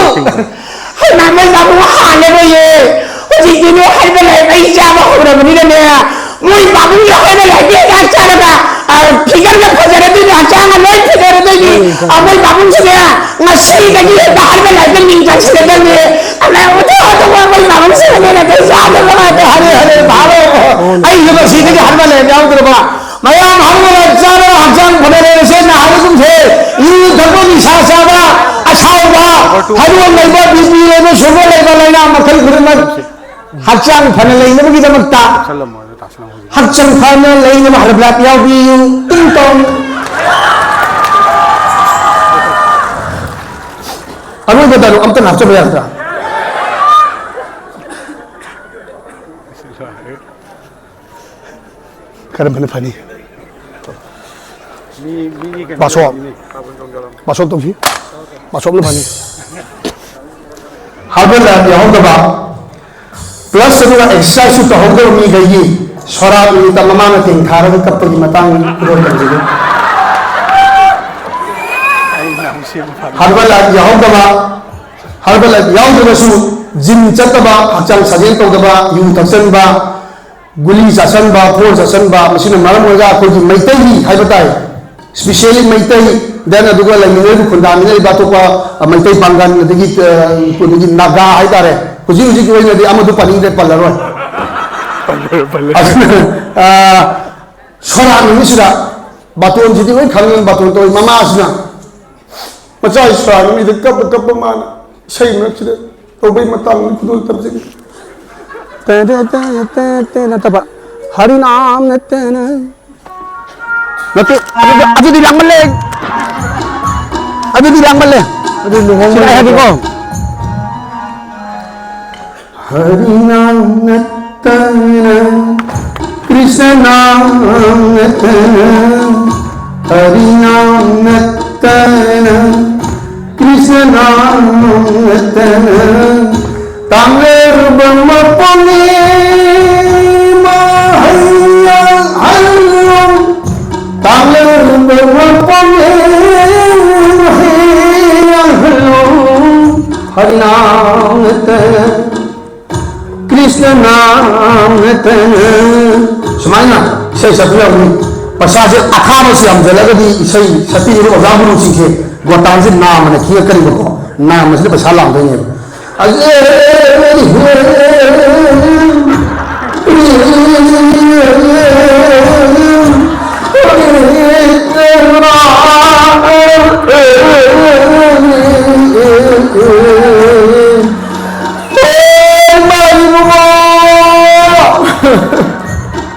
ꯍꯩꯃꯥ, ꯃꯣꯏ ꯄꯥꯕꯨꯡ ꯍꯥꯟꯅꯔꯣꯏꯌꯦ꯫ ꯍꯧꯖꯤꯛꯇꯤ ꯅꯣꯏ ꯍꯥꯏꯕ ꯂꯥꯏꯔꯤꯛ ꯑꯩ ꯆꯥꯕ ꯍꯧꯔꯕꯅꯤꯅꯅꯦ, ꯃꯣꯏ ꯄꯥꯕꯨꯡꯒꯤ ꯍꯥꯏꯕ ꯂꯥꯏꯔꯤꯛ ꯆꯥꯛ ꯆꯥꯔꯒ, ꯑ, ꯐꯤꯒꯔꯒ ꯐꯖꯔꯗꯣꯏꯅꯤ, ꯍꯛꯆꯥꯡꯒ ꯂꯣꯏ ꯐꯖꯔꯗꯣꯏꯅꯤ꯫ ꯑ, ꯃꯣꯏ ꯄꯥꯕꯨꯡꯁꯤꯅꯦ, ꯉꯁꯤꯗꯒꯤ ꯍꯦꯛꯇ ꯍꯥꯏꯕ ꯂꯥꯏꯔꯤꯛꯇ ꯃꯤꯡ ꯆꯟꯁꯤꯜꯂꯗꯕꯅꯤ꯫ ꯑꯗ ꯎꯊꯣꯛ ꯎꯊꯣꯛꯄ ꯃꯣꯏ ꯄꯥꯕꯨꯡꯁꯤꯅꯅꯦ ꯅꯥꯇꯩ ꯆꯥꯗꯕ ꯉꯥꯛꯇ ꯍꯥꯏꯔꯦ, ꯍꯥꯏꯔꯦ, ꯐꯥꯔꯣ꯫ ꯑꯩꯁꯨ ꯉꯁꯤꯗꯒꯤ ꯍꯥꯏꯕ ꯂꯥꯏꯔꯤꯛ ꯌꯥꯎꯗ꯭ꯔꯕ꯫ ꯃꯌꯥꯝ ꯍꯧꯅ ꯆꯥꯅꯕ ꯍꯛꯆꯥꯡ ꯐꯅ ꯂꯩꯔꯁꯦ꯫ ꯅꯍꯥꯟꯒꯨꯝꯁꯦ ꯌꯨ ꯊꯛꯄ, ꯅꯤꯁꯥ ꯆꯥꯕ, ꯑꯁꯥꯎꯕ, ꯍꯥꯏꯔꯣꯟ ꯂꯩꯕ, ꯕꯤ ꯄꯤ ꯂꯩꯕ, ꯁꯨꯒꯔ ꯂꯩꯕ, ꯂꯥꯏꯅꯥ ꯃꯈꯜ ꯈꯨꯗꯤꯡꯃꯛ ꯍꯛꯆꯥꯡ ꯐꯅ ꯂꯩꯅꯕꯒꯤꯗꯃꯛꯇ ꯍꯛꯆꯥꯡ ꯐꯅ ꯂꯩꯅꯕ ꯍꯔꯕꯂꯥꯞ ꯌꯥꯎꯕꯤꯌꯨ꯫ ꯇꯤꯡ ꯇꯣꯡ꯫ ꯑꯔꯣꯏꯕ ꯗꯥꯏꯂꯣꯛ ꯑꯝꯇꯪ ꯍꯥꯞꯆꯕ ꯌꯥꯒꯗ꯭ꯔꯥ? ꯀꯔꯝꯕꯅ ꯐꯅꯤ? ꯃꯤ, ꯃꯤꯒꯤ ꯀꯩꯅꯣ ꯕꯥꯁꯣꯞ꯫ ꯂꯩꯔꯝꯒꯅꯤ꯫ ꯕꯥꯁꯣꯞ ꯇꯧꯁꯤ꯫ ꯕꯥꯁꯣꯞꯅ ꯐꯅꯤ꯫ ꯍꯥꯔꯕꯔ ꯂꯥꯏꯐ ꯌꯥꯎꯍꯧꯗꯕ, ꯄ꯭ꯂꯁ ꯑꯗꯨꯒ ꯑꯦꯛꯁꯔꯁꯥꯏꯖꯁꯨ ꯇꯧꯍꯧꯗꯕ ꯃꯤꯈꯩꯒꯤ ꯁꯣꯔꯥꯠ ꯅꯨꯃꯤꯠꯇ ꯃꯃꯥꯅ ꯇꯦꯡ ꯊꯥꯔꯒ ꯀꯞꯄꯒꯤ ꯃꯇꯥꯡ ꯈꯨꯗꯣꯜ ꯇꯝꯖꯒꯦ꯫ ꯑꯩꯅ ꯑꯃꯨꯛ ꯁꯦꯝꯕ ꯐꯪꯉꯦ꯫ ꯍꯥꯔꯕꯔ ꯂꯥꯏꯐ ꯌꯥꯎꯍꯧꯗꯕ, ꯍꯥꯔꯕꯔ ꯂꯥꯏꯐ ꯌꯥꯎꯗ꯭ꯔꯒꯁꯨ ꯖꯤꯝ ꯆꯠꯇꯕ, ꯍꯛꯆꯥꯡ ꯁꯥꯖꯦꯜ ꯇꯧꯗꯕ, ꯌꯨ ꯊꯛꯆꯟꯕ, ꯒꯨꯂꯤ ꯆꯥꯁꯟꯕ, ꯐꯣꯔ ꯆꯥꯁꯟꯕ, ꯃꯁꯤꯅ ꯃꯔꯝ ꯑꯣꯏꯔꯒ ꯑꯩꯈꯣꯏꯒꯤ ꯃꯩꯇꯩꯒꯤ ꯍꯥꯏꯕ ꯇꯥꯏ, specially ꯃꯩꯇꯩ, then ꯑꯗꯨꯒ ꯂꯩꯃꯤꯟꯅꯔꯤꯕ, ꯈꯨꯟꯗꯥꯃꯤꯟꯅꯔꯤꯕ ꯑꯇꯣꯞꯄ, ꯑ, ꯃꯩꯇꯩ ꯄꯥꯡꯒꯜ, ꯑꯗꯒꯤ, ꯑ, ꯑꯗꯒꯤ ꯅꯥꯒꯥ ꯍꯥꯏ ꯇꯥꯔꯦ, ꯍꯧꯖꯤꯛ ꯍꯧꯖꯤꯛꯀꯤ ꯑꯣꯏꯅꯗꯤ ꯑꯃꯗꯨ ꯄꯟꯅꯤꯡꯗ꯭ꯔꯦ, ꯄꯜꯂꯔꯣꯏ꯫ ꯄꯜꯂꯔꯣꯏ, ꯄꯜꯂꯔꯣꯏ꯫ ꯑꯗꯨꯅ, ꯑ, ꯁꯣꯔꯥꯠ ꯅꯨꯃꯤꯠꯁꯤꯗ ꯕꯥꯇꯣꯟꯁꯤꯗꯤ ꯂꯣꯏ ꯈꯪꯉꯤ, ꯕꯥꯇꯣꯟ ꯇꯧꯏ, ꯃꯃꯥꯁꯤꯅ ꯃꯆꯥ ꯏꯁꯣꯔ ꯅꯨꯃꯤꯠꯇ ꯀꯞꯄ ꯀꯞꯄ ꯃꯥꯅ ꯏꯁꯩ ꯃꯔꯛꯁꯤꯗ ꯇꯧꯕꯩ ꯃꯇꯥꯡꯗ ꯈꯨꯗꯣꯜ ꯇꯝꯖꯒꯦ꯫ ꯇꯦ, ꯇꯦ, ꯇꯦ, ꯇꯦ, ꯇꯦ ꯅꯠꯇꯕ, ꯍꯔꯤꯅꯥꯝ ꯅꯠꯇꯅ꯫ ꯅꯠꯇꯦ, ꯑꯗꯨꯗꯤ, ꯑꯗꯨꯗꯤ ꯂꯥꯡꯃꯜꯂꯦ꯫ ꯑꯗꯨꯗꯤ ꯂꯥꯡꯃꯜꯂꯦ꯫ ꯑꯗꯨ ꯂꯨꯍꯣꯡꯕ ꯁꯤꯗ ꯑꯩ ꯍꯥꯏꯒꯦꯀꯣ꯫ ꯍꯔꯤꯅꯥꯝ ꯅꯠꯇꯅ, ꯀ꯭ꯔꯤꯁꯅ ꯅꯥꯝ ꯅꯠꯇꯅ, ꯍꯔꯤꯅꯥꯝ ꯅꯠꯇꯅ, ꯀ꯭ꯔꯤꯁꯅ ꯅꯥꯝ ꯅꯠꯇꯅ, ꯇꯥꯡꯂꯔꯕ ꯃꯄꯣꯛꯅꯤ ꯃꯍꯩ ꯌꯥꯜꯍꯜꯂꯨ, ꯇꯥꯡꯂꯔꯕ ꯃꯄꯣꯛꯅꯤ ꯃꯍꯩ ꯌꯥꯜꯍꯜꯂꯨ, ꯍꯔꯤ ꯅꯥꯝ ꯅꯠꯇꯅ, ꯀ꯭ꯔꯤꯁꯅ ꯅꯥꯝ ꯅꯠꯇꯅ꯫ ꯁꯨꯃꯥꯏꯅ ꯏꯁꯩ ꯁꯛꯄ ꯌꯥꯎꯅꯤ꯫ ꯄꯩꯁꯥꯁꯦ ꯑꯊꯥꯕꯁꯤ ꯌꯥꯝꯖꯜꯂꯒꯗꯤ ꯏꯁꯩ ꯁꯛꯄꯤꯔꯤꯕ ꯑꯣꯖꯥ ꯒꯨꯔꯨꯁꯤꯡꯁꯦ ꯒꯣꯇꯥꯟꯁꯦ ꯅꯥꯝꯃꯅ ꯈꯤꯛꯂꯛꯀꯅꯤꯕꯀꯣ, ꯅꯥꯝꯃꯁꯤꯅ ꯄꯩꯁꯥ ꯂꯥꯛꯇꯣꯏꯅꯦꯕ꯫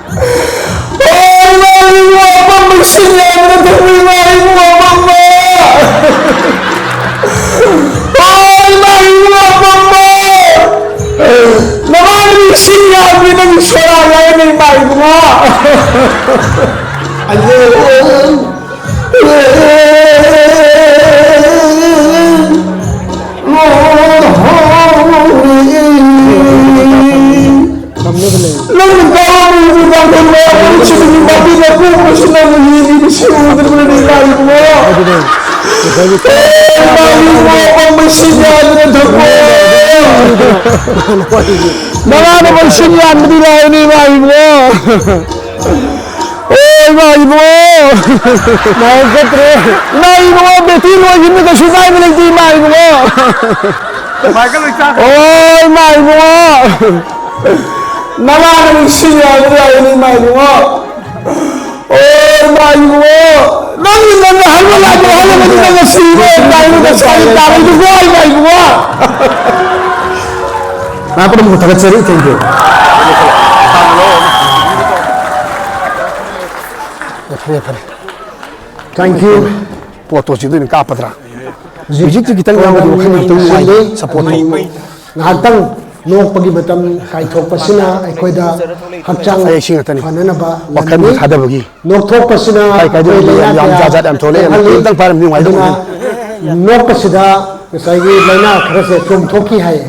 ꯑꯣ, ꯏꯃꯥ, ꯏꯕꯨꯡꯉꯣ ꯑꯄꯪꯕ ꯁꯤꯡ ꯌꯥꯝꯅ ꯊꯛꯄ, ꯏꯃꯥ, ꯏꯕꯨꯡꯉꯣ ꯑꯄꯪꯕ꯫ ꯑꯣ, ꯏꯃꯥ, ꯏꯕꯨꯡꯉꯣ ꯑꯄꯪꯕ꯫ ꯅꯃꯥꯟꯅꯕꯤ ꯁꯤꯡ ꯌꯥꯝꯕꯤ ꯅꯪ ꯁꯣꯔꯥ ꯌꯥꯏꯅ, ꯏꯃꯥ, ꯏꯕꯨꯡꯉꯣ꯫ ꯑꯗꯨ ꯅꯪ ꯅꯨꯄꯥ ꯑꯃ ꯎꯕ ꯀꯥꯟꯗ ꯃꯌꯥꯝ ꯄꯨꯝꯕꯁꯤꯡꯒꯤ ꯃꯄꯤ ꯃꯄꯨ ꯑꯃꯁꯨ ꯅꯪꯅ ꯌꯦꯡꯂꯤꯕꯁꯤ ꯎꯗ꯭ꯔꯕꯅꯤ, ꯏꯃꯥ ꯏꯕꯨꯡꯉꯣ꯫ ꯑꯦ, ꯏꯃꯥ ꯏꯕꯨꯡꯉꯣ, ꯑꯄꯪꯕꯁꯤꯡ ꯌꯥꯗꯅ ꯊꯛꯄ꯫ ꯅꯃꯥꯟꯅꯕꯁꯤꯡ ꯌꯥꯟꯕꯗꯤ ꯂꯥꯏꯅꯤ, ꯏꯃꯥ ꯏꯕꯨꯡꯉꯣ꯫ ꯑꯣ, ꯏꯃꯥ ꯏꯕꯨꯡꯉꯣ! ꯅꯥꯏ ꯆꯠꯇ꯭ꯔꯦ꯫ ꯏꯃꯥ ꯏꯕꯨꯡꯉꯣ, ꯕꯦꯇ꯭ꯔꯤ ꯂꯣꯏꯈꯤꯕꯅ ꯀꯩꯁꯨ ꯀꯥꯏꯕ ꯂꯩꯇꯦ, ꯏꯃꯥ ꯏꯕꯨꯡꯉꯣ꯫ ꯃꯥꯏꯀ ꯂꯣꯏ ꯆꯥꯈ꯭ꯔꯦ꯫ ꯑꯣ, ꯏꯃꯥ ꯏꯕꯨꯡꯉꯣ! ꯅꯃꯥꯅ ꯅꯨꯡꯁꯤ ꯌꯥꯕ ꯌꯥꯕꯅꯤ, ꯏꯃꯥ ꯏꯕꯨꯡꯉꯣ꯫ ꯑꯣ, ꯏꯃꯥ ꯏꯕꯨꯡꯉꯣ! ꯅꯪꯒꯤ ꯉꯟꯅ ꯍꯜꯂ ꯂꯥꯛꯄ ꯍꯜꯂꯒꯗꯤ ꯅꯪ ꯉꯁꯤ ꯏꯃꯥ ꯏꯕꯨꯡꯉꯣ ꯉꯁꯥꯏ ꯇꯥꯔꯤꯗꯨꯀꯣ, ꯏꯃꯥ ꯏꯕꯨꯡꯉꯣ! ꯂꯥꯛꯄꯗ ꯑꯃꯨꯛ ꯊꯥꯒꯠꯆꯔꯤ, thank you꯫ ꯐꯔꯦ, ꯐꯔꯦ꯫ Thank you꯫ ꯄꯣꯠꯇꯣ ꯁꯤꯗ ꯑꯣꯏꯅ ꯀꯥꯞꯄꯗ꯭ꯔꯥ? ꯍꯧꯖꯤꯛ ꯍꯧꯖꯤꯛꯇꯤ ꯈꯤꯇꯪ ꯌꯥꯎꯕꯗꯤ ꯋꯥꯈꯜ ꯈꯤꯇꯪ ꯅꯨꯡꯉꯥꯏ꯫ ꯂꯣꯏꯁꯤꯜꯂꯤ꯫ Support ꯇꯧꯕ꯫ ꯉꯥꯏꯍꯥꯛꯇꯪ ꯅꯣꯛꯄꯒꯤ ꯃꯇꯝ ꯀꯥꯏꯊꯣꯛꯄꯁꯤꯅ ꯑꯩꯈꯣꯏꯗ ꯍꯛꯆꯥꯡ ꯃꯌꯦꯛ ꯁꯦꯡꯅ ꯇꯥꯅꯤ꯫ ꯐꯅꯅꯕ ꯋꯥꯈꯜ ꯂꯥꯛꯀꯅꯤ꯫ ꯊꯥꯗꯕꯒꯤ꯫ ꯅꯣꯛꯊꯣꯛꯄꯁꯤꯅ ꯀꯥꯏ ꯀꯥꯏꯗ ꯑꯩꯈꯣꯏ ꯂꯩꯅꯥ ꯌꯥꯝ ꯀꯌꯥ ꯖꯥꯠ ꯖꯥꯠ ꯌꯥꯝ ꯊꯣꯛꯂꯛꯑꯦ꯫ ꯀꯣꯛꯍꯜꯂꯤ꯫ ꯑꯝꯇꯪ ꯄꯥꯏꯔꯝꯗꯤ ꯅꯨꯡꯉꯥꯏꯗꯧꯕꯅꯤ꯫ ꯑꯗꯨꯅ ꯅꯣꯛꯄꯁꯤꯗ ꯉꯁꯥꯏꯒꯤ ꯂꯥꯏꯅꯥ ꯈꯔꯁꯦ ꯆꯣꯡꯊꯣꯛꯈꯤ ꯍꯥꯏꯌꯦ꯫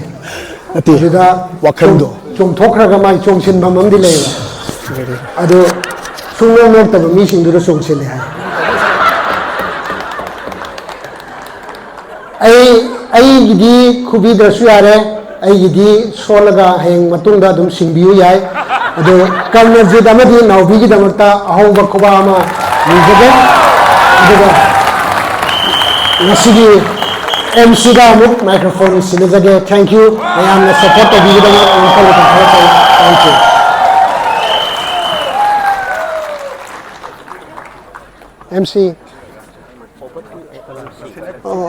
ꯅꯠꯇꯦ, ꯑꯗꯨꯗ ꯋꯥꯈꯜꯗꯣ꯫ ꯆꯣꯡꯊꯣꯛꯈ꯭ꯔꯒ ꯃꯥꯏ ꯆꯣꯡꯁꯤꯟꯐꯝ ꯑꯃꯗꯤ ꯂꯩꯌꯦꯕ꯫ ꯑꯗꯨ ꯁꯨꯡꯅꯣꯛ ꯅꯣꯛꯇꯕ ꯃꯤꯁꯤꯡꯗꯨꯗ ꯆꯣꯡꯁꯤꯜꯂꯦ ꯍꯥꯏ꯫ ꯑꯩ ꯑꯩꯒꯤꯗꯤ ꯈꯨꯕꯤꯗ꯭ꯔꯁꯨ ꯌꯥꯔꯦ꯫ ꯑꯩꯒꯤꯗꯤ ꯁꯣꯜꯂꯒ ꯍꯌꯦꯡ ꯃꯇꯨꯡꯗ ꯑꯗꯨꯝ ꯁꯤꯡꯕꯤꯌꯨ ꯌꯥꯏ꯫ ꯑꯗꯣ ꯀꯔꯅꯖꯤꯠ ꯑꯃꯗꯤ ꯅꯥꯎꯕꯤꯒꯤꯗꯃꯛꯇ ꯑꯍꯧꯕ ꯈꯨꯕꯥꯛ ꯑꯃ ꯅꯤꯖꯒꯦ꯫ ꯑꯗꯨꯒ ꯉꯁꯤꯒꯤ ꯑꯦꯝ ꯁꯤꯗ ꯑꯃꯨꯛ ꯃꯥꯏꯀ꯭ꯔꯣꯐꯣꯟ ꯁꯤꯟꯅꯖꯒꯦ꯫ Thank you꯫ ꯃꯌꯥꯝꯅ ꯁꯞꯄꯣꯔꯠ ꯇꯧꯕꯤꯒꯗꯕ ꯋꯥꯈꯜ ꯊꯝꯖꯔꯛꯄꯅꯤ꯫ Thank you꯫ M C. ꯑꯣ,